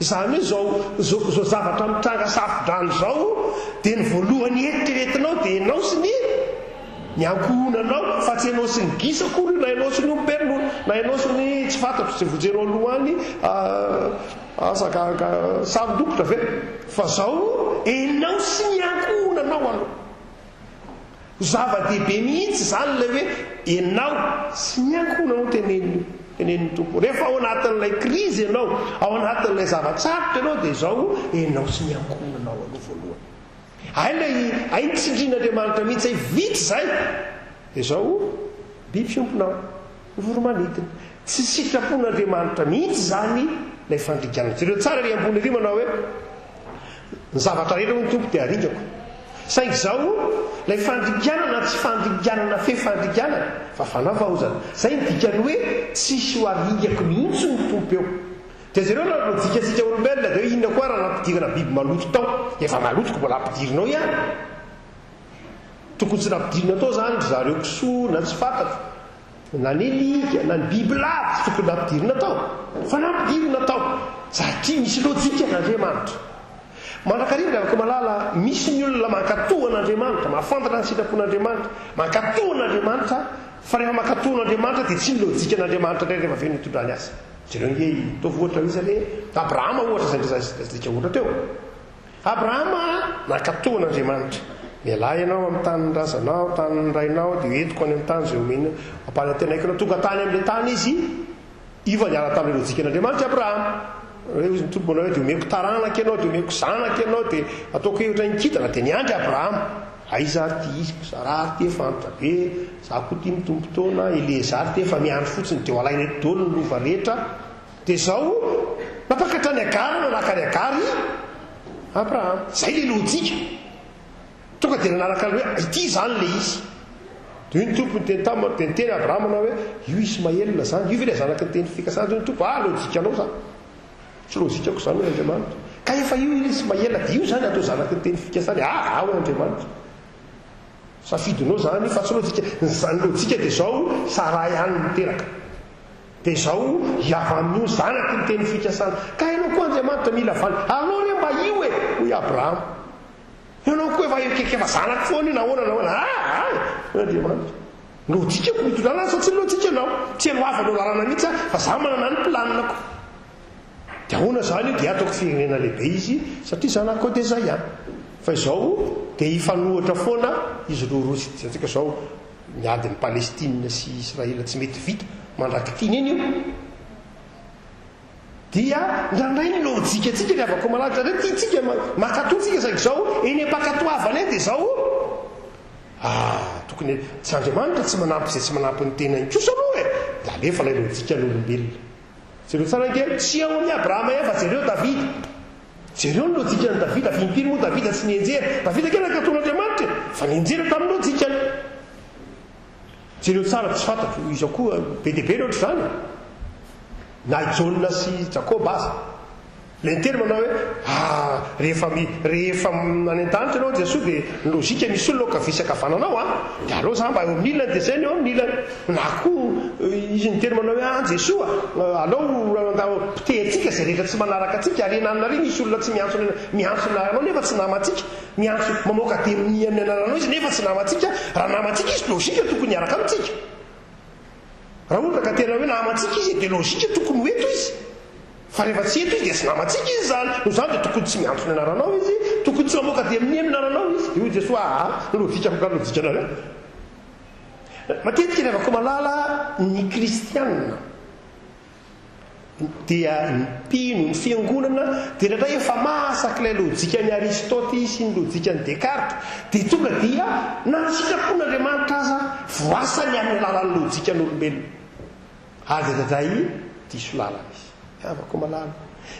Izany hoe izao izao izao zavatra mitranga safo-drano izao dia ny voalohany eritreretinao dia ianao sy ny ny ankohonanao fa tsy ianao sy ny gisa akory io na ianao sy ny omby ronono na ianao sy ny tsy fantatro izay vonjenao aloha any asa ka ka saron-dokotra ve? Fa izao ianao sy ny ankohonanao aloha. Zava-dehibe mihitsy izany ilay hoe ianao sy ny ankohonanao tenenin'io, tenenin'ny Tompo. Rehefa ao anatin'ilay krizy ianao, ao anatin'ilay zava-tsarotra ianao dia izao, ianao sy ny ankohonanao aloha voalohany. Hay ilay, hay ny tsindrin'Andriamanitra mihitsy, hay vita izay. Dia izao, biby fiompinao, voro-manidina. Tsy sitrapon'Andriamanitra mihitsy izany ilay fandringanana. Jereo tsara ery ambony ery manao hoe, Ny zavatra rehetra hoy ny Tompo dia haringako. Saingy izao, ilay fandringanana tsy fandringanana fe fandringanana, fa fanavaozana. Izay ny dikan'ny hoe tsisy ho haringako mihitsy ny Tompo eo. Dia jereo raha ny lojikantsika olombelona dia hoe inona koa raha nampidirana biby maloto tao? Efa maloto ko mbola ampidirina ao ihany. Tokony tsy nampidirina tao izany ry zareo kisoa na tsy fantatro. Na ny alika na ny bibilava tsy tokony nampidirina tao fa nampidirina tao satria misy lojika an'Andriamanitra. Mandrakariva ry havako malala, misy ny olona mankatò an'Andriamanitra, mahafantatra ny sitrapon'Andriamanitra, mankatò an'Andriamanitra, fa rehefa mankatò an'Andriamanitra dia tsy ny lojikan'Andriamanitra indray rehefa avy eo no itondrany azy. Jereo ange i, ataovy ohatra iza le, Abrahama ohatra izay ndraisantsika ohatra teo. Abrahama nankatò an'Andriamanitra. Mialà ianao amin'ny tanin'ny razanao, tanin'ny rainao, dia hoentiko any amin'ny tany izay omena ampanantenaiko anao. Tonga tany amin'ilay tany izy, io fa niala tamin'ilay lojikan'Andriamanitra i Abrahama. Hoe hozy ny Tompo manao hoe, dia omeko taranaka ianao, dia omeko zanaka ianao, dia ataoko hoe ohatran'ny kintana. Dia niandry Abrahama. Aiza ary ity izy? Saraha ary ity efa antitra be, za koa ity mitombo taona, Eliezer ity efa miandry fotsiny, dia ho alaina eto daholo ny lova rehetra. Dia izao, nampakatra an'i Hagara, nanaka an'i Hagara i Abrahama. Izay ilay lojika. Tonga dia nanaraka an'ilay hoe ity izany ilay izy. Dia hoy ny Tompo niteny taminy, dia niteny Abrahama nanao hoe, Io Ismaela izany, io ve ilay zanaky ny teny fikasana? Dia hoy ny Tompo, Ah, lojikanao izany. Tsy lojikako izany, hoy Andriamanitra. Ka efa io i Ismaela, dia io izany atao zanaky ny teny fikasana. Ah, ah, hoy Andriamanitra. Safidinao izany fa tsy lojika. Ny lojika dia izao, Saraha ihany no niteraka. Dia izao, hiava amin'io zanaky ny teny fikasana. Ka ianao koa Andriamanitra mila valy. Aleo re mba io e! Hoy Abrahama. Ianao koa efa ekeko efa zanako foana io na ahoana na ahoana. Ah! Ah! Hoy Andriamanitra. Ny lojikako no itondrana azy fa tsy ny lojikanao. Tsy haloavanao lalana mihitsy aho fa za manana ny planina-ko. Dia ahoana izany io? Dia ataoko firenena lehibe izy satria zanako dia izay ihany. Fa izao dia hifanohitra foana izy roroa sy hitantsika izao ny adin'i Palestine sy Israel tsy mety vita mandrak'ity iny io. Dia indraindray ny lojikantsika ry havako malala, indraindray tiantsika mankatò tsika saingy izao eny am-pankatoavana eny dia izao ah tokony tsy Andriamanitra tsy manampy izay tsy manampy ny tenany kosa aloha e! Dia alefa ilay lojikan'olombelona. Jereo tsara ange, tsy eo amin'i Abrahama ihany fa jereo Davida. Jereo ny lojikan'i Davida, fa impiry moa Davida tsy nianjera? Davida ange nankatò an'Andriamanitra e! Fa nianjera tamin'ny lojikany. Jereo tsara, tsy fantatro, iza koa, be dia be ny ohatr'izany e! Na i Jaona sy Jakoba aza. Ilay niteny manao hoe, ah, rehefa mi, rehefa any an-danitra ianao Jesoa dia ny lojika misy olona ao ankavia sy ankavananao an, dia aleo za mba eo amin'ny ilany dia zay ny eo amin'ny ilany. Na koa izy niteny manao hoe, ah Jesoa, aleo andao potehintsika izay rehetra tsy manaraka antsika, ary na ary misy olona tsy miantso miantso ny anaranao nefa tsy namantsika, miantso mamoaka demonia amin'ny anaranao izy nefa tsy namantsika, raha namantsika izy lojika tokony hiaraka amintsika. Raha ohatra ka tena hoe namantsika izy dia lojika tokony ho eto izy. Fa rehefa tsy eto izy dia tsy namantsika izy izany. Noho izany dia tokony tsy miantso ny anaranao izy, tokony tsy mamoaka demonia amin'ny anaranao izy. Dia hoy Jesoa, aa, ny lojikako angaha lojikanareo? Matetika ry havako malala, ny kristianina dia ny mpino, ny fiangonana dia indraindray efa masak'ilay lojikan'i Aristote sy ny lojikan'i Descartes dia tonga dia na ny sitrapon'Andriamanitra aza voasany amin'ny alalan'ny lojikan'olombelona. Ary dia indraindray diso lalana izy. Havako malala,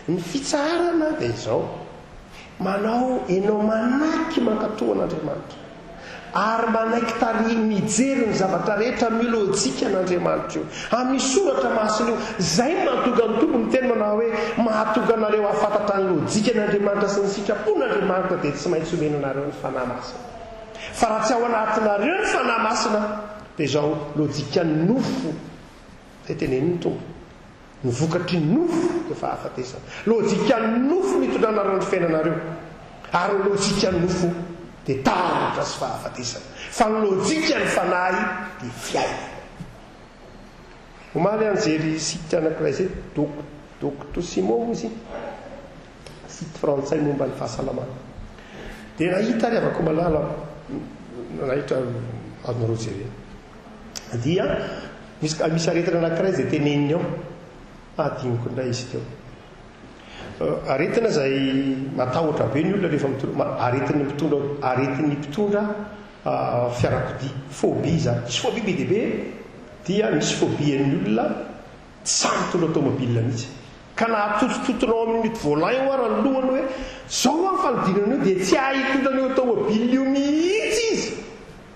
ny fitsaharana dia izao, manao ianao manaiky mankatò an'Andriamanitra, ary manaiky tarihiny mijery ny zavatra rehetra amin'io lojikan'Andriamanitra io, amin'io soratra masina io. Izay no mahatonga ny Tompo miteny manao hoe, mahatonga anareo hahafantatra ny lojikan'Andriamanitra sy ny sitrapon'Andriamanitra dia tsy maintsy omena anareo ny Fanahy Masina. Fa raha tsy ao anatinareo ny Fanahy Masina dia izao lojikan'ny nofo izay tenenin'ny Tompo. Ny vokatry ny nofo dia fahafatesana. Lojikan'ny nofo no itondranareo ny fiainanareo. Ary ny lojikan'ny nofo dia tahotra sy fahafatesana. Fa ny lojikan'ny fanahy dia fiainana. Omaly aho nijery site anankiray izay, Doctissimo moa izy iny, site frantsay momba ny fahasalamana. Dia nahita ary havako malala aho, nahita azonareo jerena. Dia misy misy aretina anankiray izay teneniny ao. Hadinoko indray izy teo. Aretina izay matahotra be ny olona rehefa mitondra aretin'ny mpitondra aretin'ny mpitondra fiarakodia, phobie izany. Misy phobie be dia be dia misy phobie an'ny olona tsy sahy mitondra tomobile mihitsy. Ka na atotototonao amin'ny volant io ara ny lohany hoe zao hoa ny fanodinana io dia tsy hahay hitondra an'io tomobile io mihitsy izy.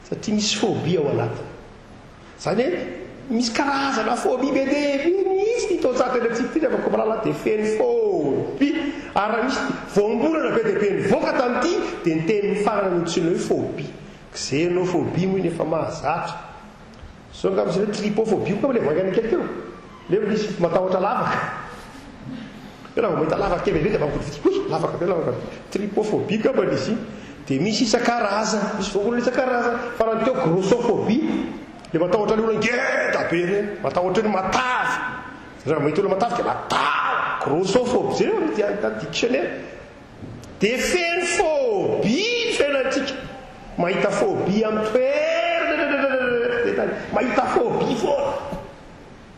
Satria misy phobie ao anatiny. Izany hoe misy karazana phobie be dia be mihitsy ity taon-tsarotra iainantsika ity ry havako malala dia feno phobie. Ary raha misy voambolana be dia be nivoaka tamin'ity dia ny teniny farany nantsoina hoe phobie. Xenophobie moa iny efa mahazatra. Zao angamba izy hoe trypophobie koa angamba ilay vaingana kely teo. Ilay hoe misy matahotra lavaka. Hoe raha vao mahita lavaka kely be dia mangotivity, hoy lavaka be lavaka be. Trypophobie angamba izy iny. Dia misy isan-karazany, misy voambolana isan-karazany. Farany teo grossophobie, ilay matahotra ny olona ngeda be ireny, matahotra ny matavy. Raha vao mahita olona matavy dia matahotra. Grossophobie, jereo ity any dictionnaire. Dia feno phobie ny fiainantsika. Mahita phobie amin'ny toerana, mahita phobie foana.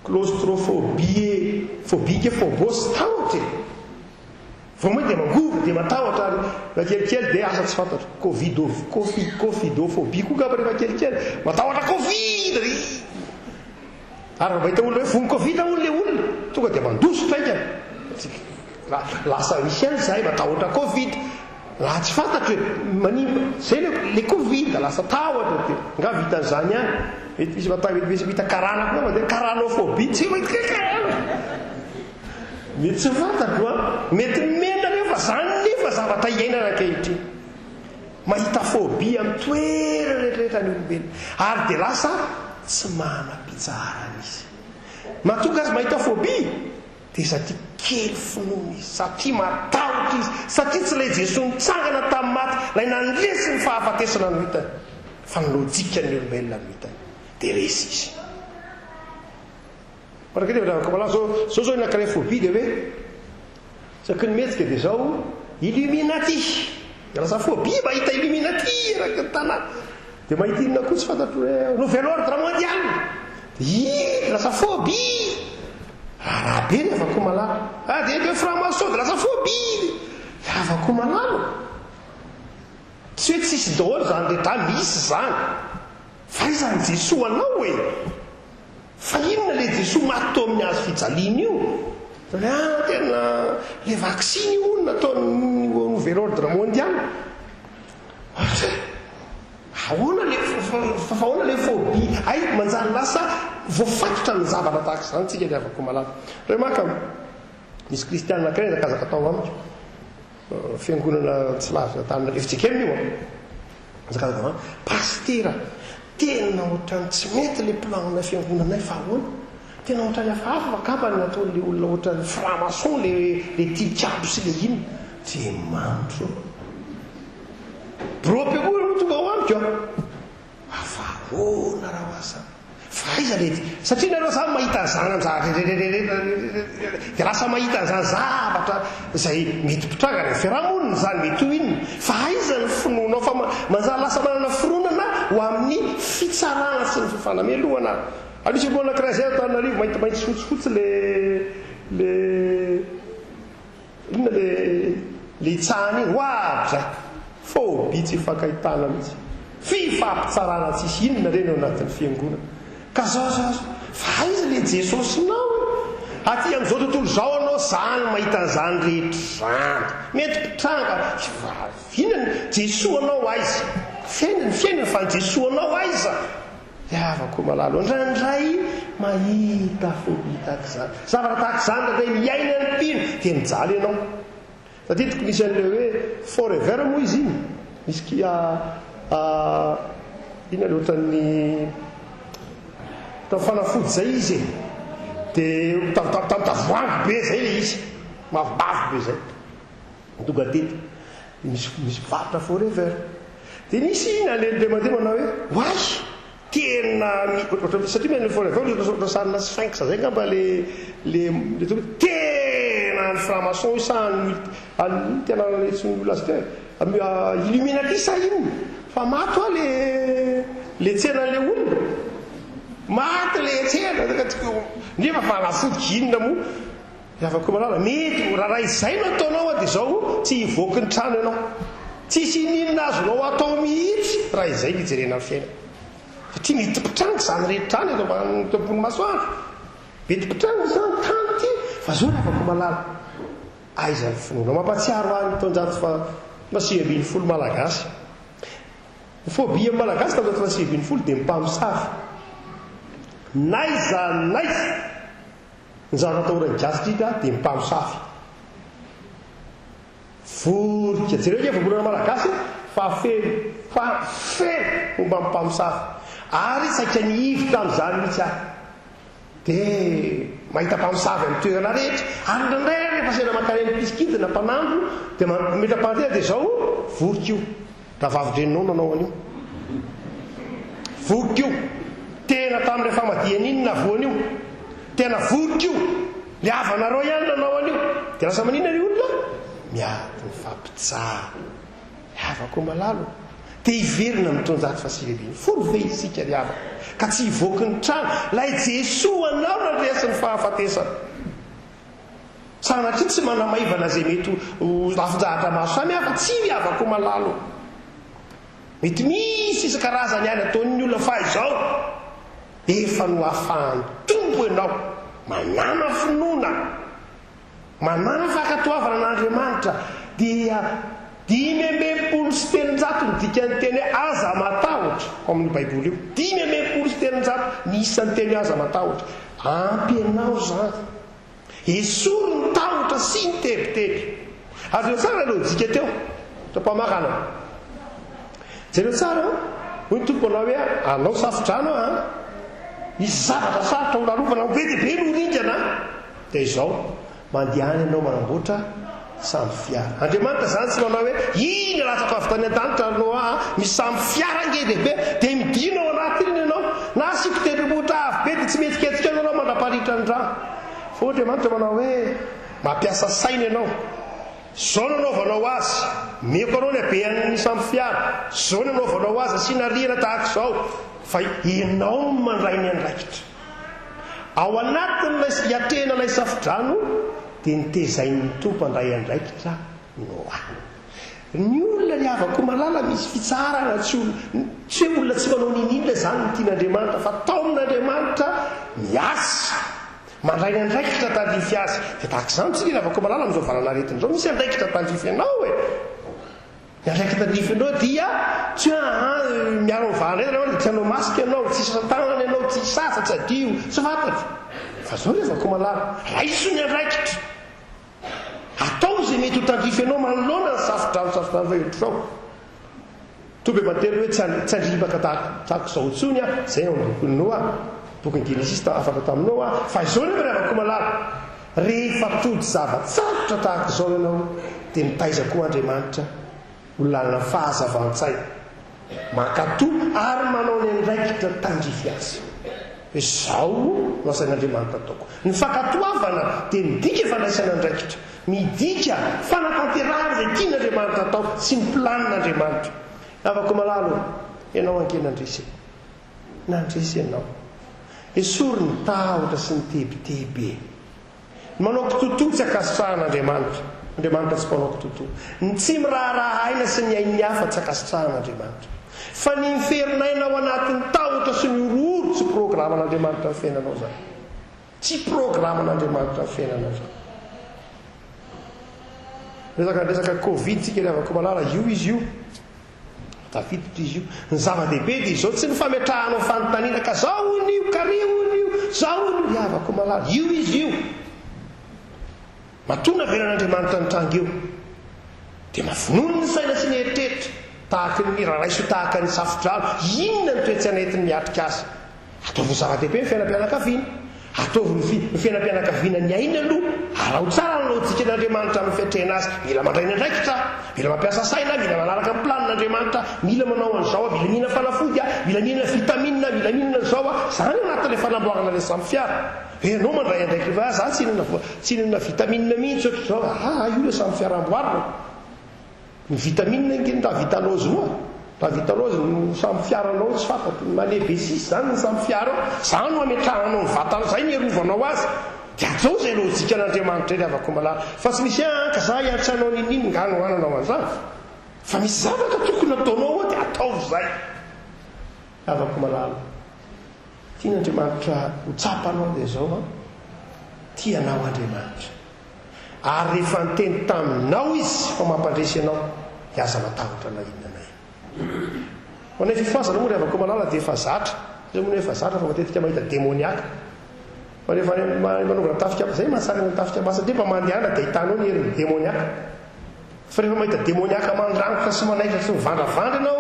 Claustrophobie e, phobie nge phobos, tahotra e. Vao mainka dia mangovitra, dia matahotra ary rehefa kelikely dia asa tsy fantatro. Covido, cofi, covidophobie koa angamba rehefa kelikely. Matahotra covid ry. Ary raha mahita olona hoe voan'ny covid hono ilay olona, tonga dia mandositra haingana. Lasa misy ihany izahay matahotra covid. Raha tsy fantatro e, manimba, zay le le covid lasa tahotra dia nga vitan'izany ihany, mety misy mataho mety misy mahita karana koa mandeha karanophobie, tsy mahita karana, mety tsy fantatro an, mety menareo fa zany nefa zavatra iainana ankehitriny, mahita phobie amin'ny toerana rehetrarehetra ny olombelona, ary dia lasa tsy manam-pitsaharana izy, mahatonga azy mahita phobie. Dia satria kely finoana izy, satria matahotra izy, satria tsy ilay Jesoa nitsangana tamin'ny maty, ilay nandresy ny fahafatesana no hitany, fa ny lojikan'ny olombelona no hitany. Dia resy izy. Manakaiky dia miravaka zao, zao zao ny anankiray phobie dia hoe isaky ny mihetsika dia zao Illuminati. Dia lasa phobie mahita Illuminati eraky ny tanàna. Dia mahita inona koa tsy fantatro hoe nouvel ordre mondial. Dia lasa phobie. Raharaha be ny Havakomalala. Ah dia dia franc-maçon dia lasa phobie. Havakomalala. Tsy hoe tsisy daholo izany rehetra any, misy izany. Fa aiza ny Jesoa anao e? Fa inona ilay Jesoa maty teo amin'ny hazo fijaliana io? Ah tena ilay vaksiny io hono nataon'ny nouvel ordre mondial. Ahoana le fa ahoana le phobie hay manjary lasa voafatotra ny zavatra tahaka izany tsika ry havako malala. Ray maka misy kristiana anankiray nihazakazaka tao amiko fiangonana tsy lavitra Antananarivo fjkm io an. Nihazakazaka tao amiko, pasitera tena ohatran'ny tsy mety le plan-nay fiangonanay fa ahoana? Tena ohatran'ny hafahafa fa angamba ny nataon'le olona ohatran'ny franc maçon le le tilikambo sy le inona. Dia mandro. Biraom-piangonana no tonga ao amiko an! Fa ahoana raha ho aza? Fa aiza le satria nareo zany mahita an'izany amin'izany rehetra dia lasa mahita an'izany zavatra izay mety mpitranga any amin'ny fiarahamonina izany mety ho inona fa aiza ny finoanao fa manjary lasa manana fironana ho amin'ny fitsarana sy ny fifanamelohana ary misy olona anankiray izay Antananarivo maintimainty sy fotsifotsy le le Inona le le itsahana iny? Ho avy zay! Phobie tsy ifankahitana mihitsy. Fifampitsarana tsisy inona reny ao anatin'ny fiangonana. Ka zao zao zao. Fa aiza le Jesosinao e? Aty amin'izao tontolo izao anao zany mahita an'izany rehetra izany. Mety mpitranga inona ny Jesoa anao aiza? Fiainana fiainana fa ny Jesoa anao aiza? Ry havako malala, indraindray mahita phobie tahaka izany. Zavatra tahaka izany indraindray miaina ny mpino dia mijaly ianao. Tadidiko nisy an'ilay hoe forever moa izy iny. Misy ki a a inona ilay ohatran'ny ohatran'ny fanafody izay izy e. Dia tamin'ny tavoahangy be izay ilay izy. Mavomavo be izay. Tonga teto. Misy misy mpivarotra forever. Dia nisy nalehan'ireo mandeha manao hoe oay! Tena mi ohatran'ny satria ilay forever ohatran'ny sarina sphinx zay angamba le le le tonga tena any franc-maçon io sa any any inona ty anarana antsoin'ny olona azy teo e? Illuminati sa inona? Fa maty hoa le le tsenan'le olona. Maty le tsena nefa fanafody inona moa? Ry havako malala, mety ho raha izay no ataonao dia izao tsy hivoaky ny trano ianao. Tsisy ininona azonao atao mihitsy raha izay no ijerena ny fiainana. Satria mety mpitranga izany rehetra izany eto ambany eto ambony masoandro. Mety mpitranga izany tany ity. Fa izao ry havako malala, aiza ny finoanao? Mampahatsiaro ahy ny taonjato faha 19 malagasy. Ny phobie malagasy taonjato faha 19 dia ny mpamosavy. N'aiza n'aiza. Ny zavatra atahoran'ny gasy indrindra dia ny mpamosavy. Vorika. Jereo ange voambolana malagasy fa feno fa feno momba ny mpamosavy. Ary saika nihivy tamin'izany mihitsy aho. Dia mahita mpamosavy amin'ny toerana rehetra. Ary indraindray aho rehefa sendra mankany amin'ny mpisikidina, mpanandro, dia mametra-pahantrena dia izao vorika io. Rahavavin-dreninao nanao an'io. Vorika io. Tena tamin'ilay famadihana iny nahavoa an'io. Tena vorika io. Ilay havanareo ihany nanao an'io. Dia lasa maninona ilay olona? Miady mifampitsara. Ry havako malala ô. Te hiverina amin'ny taonjato faha-19 ve isika ry havako? Ka tsy hivoaky ny trano. Ilay Jesoa anao nandresy ny fahafatesana. Sanatria tsy manamaivana izay mety ho lafin-javatra maro samihafa, tsia ry havako malala ô. Mety misy isan-karazany ihany ataon'ny olona fa izao, efa nohafahan'ny Tompo ianao, manàna finoana, manàna fankatoavana an'Andriamanitra, dia. 365 ny dikan'ny teny hoe aza matahotra ao amin'io Baiboly io. 365 ny isan'ny teny hoe aza matahotra. Ampy anao izany. Esory ny tahotra sy ny tebiteby. Azonao tsara ilay lojika teo, teo am-pamaranana. Jereo tsara an! Hoy ny Tompo manao hoe, Anao safodrano an! Misy zavatra sarotra ho lalovana, ho be dia be no ho ringana an! Dia izao, mandehana ianao manamboatra sambo fiara. Andriamanitra izany tsy manao hoe, Iny latsaka avy tany an-danitra ry Noa a! Misy sambo fiara ngeda be, dia midina ao anatin'iny ianao. Na asiako tendrombohitra avo be dia tsy mihetsiketsika eo ianao mandra-paritra ny rano. Fa hoy Andriamanitra manao hoe, Mampiasa saina ianao. Izao no anaovanao azy, Omeko anao ny habean'ny sambo fiara. Izao no anaovanao azy, asiana rihana tahaka izao. Fa ianao no mandray ny andraikitra. Ao anatin'ilay hiatrehana ilay safodrano dia notezain'ny Tompo handray andraikitra Noa. Ny olona ry havako malala misy fitsaharana tsy olona tsy hoe olona tsy manao niniana izany no tian'Andriamanitra fa taomin'Andriamanitra miasa mandray ny andraikitra tandrify azy. Dia tahaka izany tsika ry havako malala amin'izao valan'aretina izao misy andraikitra tandrify anao e. Ny andraikitra tandrifinao dia tsy hoe aa miaro amin'ny valan'aretina ianao dia tsy hanao masque ianao, tsy hisasa tanana ianao, tsy hisasa, tsy hadio, tsy fantatro. Fa zao ry havako malala, raiso ny andraikitra. Ataovy izay mety ho tandrify anao manoloana ny safodrano safodrano fa ohatr'izao. Toby aman-teny hoe tsy tsy handripaka tahaka izao intsony aho, izay ao amin'ny bokin'i Noa, bokin'i Genesisy hafatra tamin'i Noa, fa izao nefa ry havako malala, rehefa tody zava-tsarotra tahaka izao ianao, dia mitaiza koa Andriamanitra ho lalana fahazavan-tsaina, mankatò ary manao ny andraikitra tandrify azy. Hoe izao no asain'Andriamanitra ataoko. Ny fankatoavana dia midika fandraisana andraikitra. Midika fanatanterahana izay tian'Andriamanitra atao sy ny planin'Andriamanitra. Havako malala ô, ianao ange nandresy e. Nandresy ianao. Esory ny tahotra sy ny tebiteby e. Ny manao kitotoa tsy ankasitrahan'Andriamanitra. Andriamanitra tsy mpanao kitotoa. Ny tsy miraharaha aina sy ny ain'ny hafa tsy ankasitrahan'Andriamanitra. Fa ny miferin'aina ao anatin'ny tahotra sy ny horohoro tsy programan'Andriamanitra ny fiainanao izany. Tsy programan'Andriamanitra ny fiainanao izany. Resaka resaka covid tsika ry havako malala, io izy io. Tafiditra izy io. Ny zava-dehibe dia izao, tsy ny fametrahanao fanontaniana ka zao hono io, ka ry hono io, zao hono io, ry havako malala, io izy io. Matoa navelan'Andriamanitra nitranga io, dia mavonony ny saina sy ny eritreritra, tahaka ny raraiso tahaka ny safodrano, inona ny toe-tsaina entiny miatrika azy? Ataovy ho zava-dehibe ny fiainam-pianakaviana. Ataovy ny fi, ny fiainam-pianakaviana ny aina aloha. Araho tsara ny lojikan'Andriamanitra amin'ny fiatrehana azy. Mila mandray ny andraikitra aho. Mila mampiasa saina aho. Mila manaraka ny planin'Andriamanitra aho. Mila manao an'izao aho. Mila mihinana fanafody aho. Mila mihinana vitamine aho. Mila mihinana an'izao aho. Izany anatin'ilay fanamboarana ilay samy fiara. Hoe ianao mandray andraikitra fa za tsy hihinana voa, tsy hihinana vitamine mihitsy ohatr'izao. Aa, io ilay samy fiara amboarina. Ny vitamine ange ny ravitalose moa ravitalose no samy fiaranao tsy fantatro ny male B six zany ny samy fiara ao zany no ametrahanao ny vatanao zay ny arovanao azy de atao zay lojika an'Andriamanitra ry havako malala fa tsy misy an ka za hiantso anao ninin nga no hananao an'izany fa misy zavatra tokony ataonao ao de ataovy zay havako malala tian'Andriamanitra ho tsapanao de zao an tia anao Andriamanitra Ary rehefa niteny taminao izy fa mampandresy anao, dia aza matahotra na inona na inona. Ho anay fifazana moa ry havako malala dia efa zatra, izay moa no efa zatra fa matetika mahita demoniaka. Fa rehefa any manaovana tafika, izay mahasarika ny tafika masina, dia mba mandehana dia ahitanao ny herin'ny demoniaka. Fa rehefa mahita demoniaka mandrangotra sy manaitra sy mivandravandra ianao,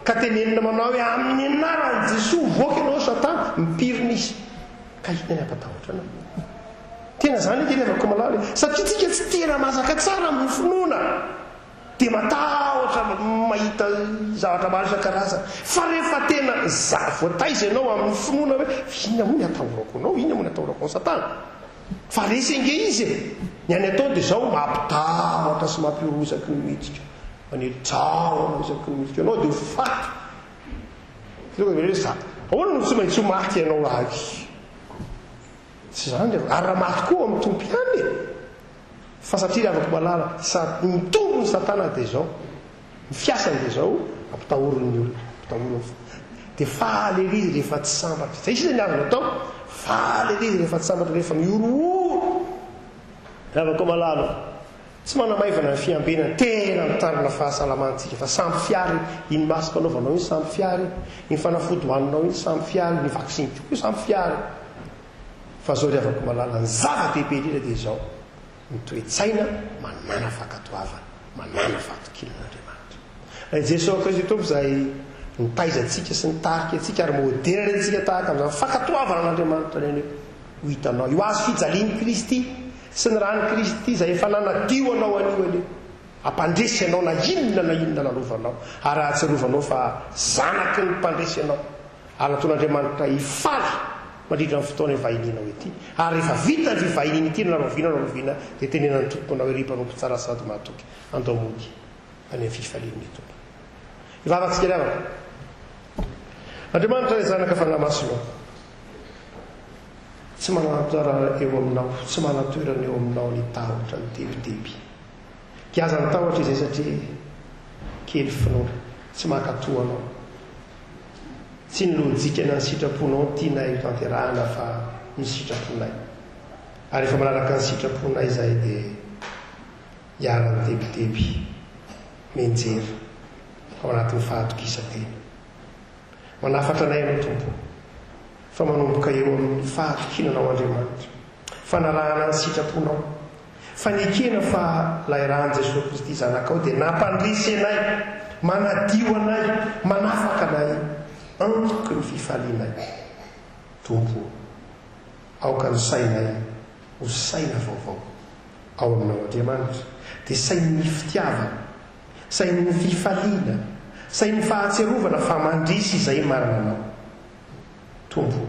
ka tenenina manao hoe amin'ny anaran'i Jesoa mivoaka ianao satana, mipirina izy. Ka inona ny hampatahotra anao? Tena zany ange ry havako malala e! Satria tsika tsy tena mazaka tsara amin'ny finoana dia matahotra mahita zavatra maro isan-karazany. Fa rehefa tena za voataiza ianao amin'ny finoana hoe inona moa ny atahorako anao, inona moa ny atahorako an'i satana? Fa resy ange izy e! Ny any ataony dia izao mampitahotra sy mampihorohoro isaky ny mihetsika, manely tsaho isaky ny mihetsika anao dia ho faty. Tonga dia hoe za, ahoana no tsy maintsy ho maty ianao raha Tsy izany ry havako. Ary raha maty koa ao amin'ny Tompo ihany e! Fa satria ry havako malala, sa, ny tombon'i Satana dia izao, ny fiasany dia izao, ampitahoriny ny olona, ampitahoriny ny fo. Dia faly ery izy rehefa tsy sambatra. Izay sisa ny azony atao, faly ery izy rehefa tsy sambatra, rehefa mihorohoro. Ry havako malala. Tsy manamaivana ny fiambenana, tena mitandrina fahasalamantsika fa samy fiara iny, iny masque anaovanao iny samy fiara iny, iny fanafody hohaninao iny samy fiara iny, ny vaksiny koa io samy fiara iny. Fa zao ry havako malala, ny zava-dehibe indrindra dia izao, ny toe-tsaina manàna fankatoavana, manàna fahatokiana an'Andriamanitra. Ilay Jesoa Kristy Tompo izay nitaiza antsika sy nitarika antsika ary modely antsika tahaka an'izany fankatoavana an'Andriamanitra ireny hoe ho hitanao io hazo fijalian'i Kristy sy ny ran'i Kristy izay efa nanadio anao anio anie hampandresy anao na inona na inona lalovanao ary hahatsiarovanao fa zanaky ny mpandresy ianao ary nataon'Andriamanitra hifaly mandritra ny fotoana ivahinianao ety ary rehefa vita ny fivahiniana ity na rahoviana na rahoviana dia tenenan'ny Tompo anao hoe ry mpanompo tsara sady mahatoky andao mody any amin'ny fifalian'ny Tompo. Hivavaka isika ry havana. Andriamanitra Ray Zanaka Fanahy Masina ô, tsy manan-toerana eo aminao, tsy manan-toerana eo aminao ny tahotra, ny tebiteby. Giaza ny tahotra izay satria kely finoana, tsy mankatò anao. Tsy ny lojika na ny sitraponao no tianay hotanterahana fa ny sitraponay. Ary rehefa manaraka ny sitraponay izahay dia Iharan'ny tebiteby, mianjera, ao anatin'ny fahatokisan-tena. Manafatra anay Ianao Tompo ô, fa manomboka eo amin'ny fahatokiana Anao Andriamanitra, fanarahana ny sitraponao, fanekena fa ilay ran'i Jesoa Kristy Zanakao dia nampandresy anay, manadio anay, manafaka anay, antoky ny fifalianay. Tompo ô, aoka ny sainay ho saina vaovao. ao aminao Andriamanitra dia sain'ny fitiavana, sain'ny fifaliana, sain'ny fahatsiarovana fa mandresy izay manana Anao. Tompo o,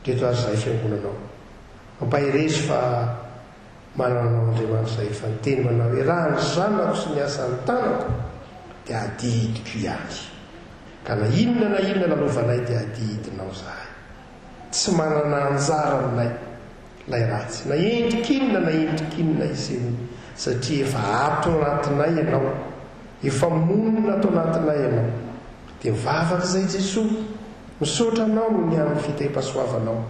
ndreto ary izahay fiangonanao. Ampaherezo fa manana Anao Andriamanitra izay efa niteny manao hoe raha ny zanako sy ny asan'ny tanako dia adidiko ihany. Ka na inona na inona lalovanay dia adidinao izahay. Tsy manana anjara aminay. Ilay ratsy. Na endrik'inona na endrik'inona isehoany, satria efa ato anatinay Ianao, efa monina ato anatinay Ianao. Dia mivavaka izay Jesoa, misaotra Anao noho ny amin'ny fitahiam-pahasoavanao.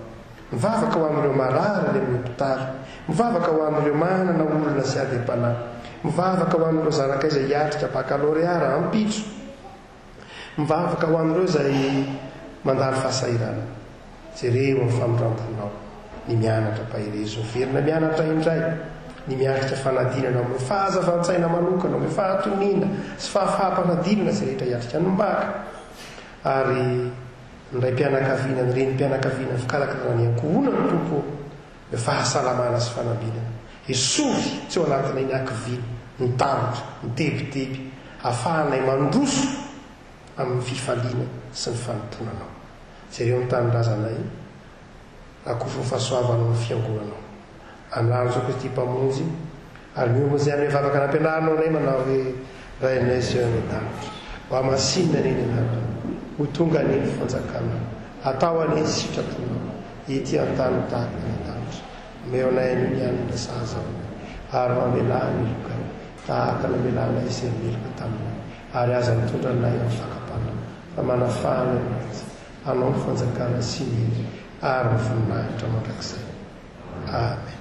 Mivavaka ho an'ireo marary any amin'ny hopitaly. Mivavaka ho an'ireo manana olona sy ady am-panahy. Mivavaka ho an'ireo zanakay izay hiatrika bakalorea rahampitso. Mivavaka ho an'ireo izay mandalo fahasahiranana. Jereo amin'ny famindram-ponao ny mianatra ampaherezo miverina mianatra indray, ny miatrika fanadinana omeo fahazavan-tsaina manokana, omeo fahatoniana sy fahafaham-panadinana izay rehetra hiatrika ny mbaka. Ary ny raim-pianakaviana, ny renim-pianakaviana, ny fikarakarana ny ankohonana Tompo ô, omeo fahasalamana sy fanambinana. Esory tsy ao anatinay ny hakiviana, ny tahotra, ny tebiteby, ahafahanay mandroso amin'ny fifaliana sy ny fanompoana Anao. Jereo ny tanindrazanay, rakofy ny fahasoavanao ny Fiangonanao. Amin'ny lalan'i Jesoa Kristy Mpamonjy, ary miombona izay amin'ny vavaka nampianarinao anay manao hoe, Rainay izay any an-danitra, ho hamasinina anie ny anaranao, ho tonga anie ny fanjakanao, atao anie ny sitraponao, ety an-tany ho tahaka ny any an-danitra. Omeo anay anio ny hanina sahaza ho anay, ary mamelà ny helokay, tahaka ny namelanay izay meloka taminay, ary aza mitondra anay amin'ny fakam-panahy, fa manafaha anay amin'ny ratsy. Anao ny fanjakana sy ny hery ary ny voninahitra mandrakizay. Amen.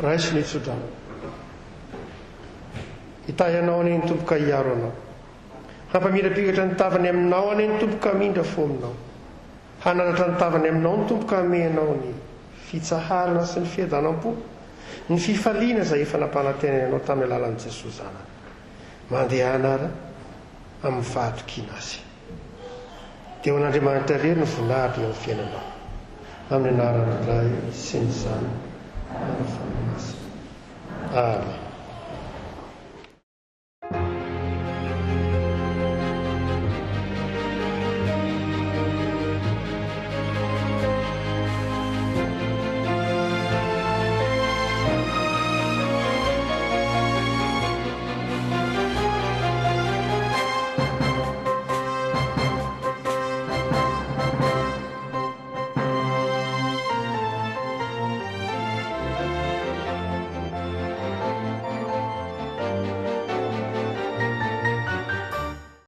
Raiso ny tsodrano. Hitahy anao anie ny Tompo ka hiaro anao. Hampamirapiratra ny tavany aminao anie ny Tompo ka hamindra fo aminao. Hanandratra ny tavany aminao ny Tompo ka hanome anao ny fitsaharana sy ny fiadanam-po, ny fifaliana izay efa nampanantenainy anao tamin'ny alalan'i Jesoa Zanany. Mandehana àry amin'ny fahatokiana Azy. Dia ho an'Andriamanitra irery ny voninahitra eo amin'ny fiainanao. Amin'ny anaran'ny Ray sy ny Zanaka ary ny Fanahy Masina. Amen.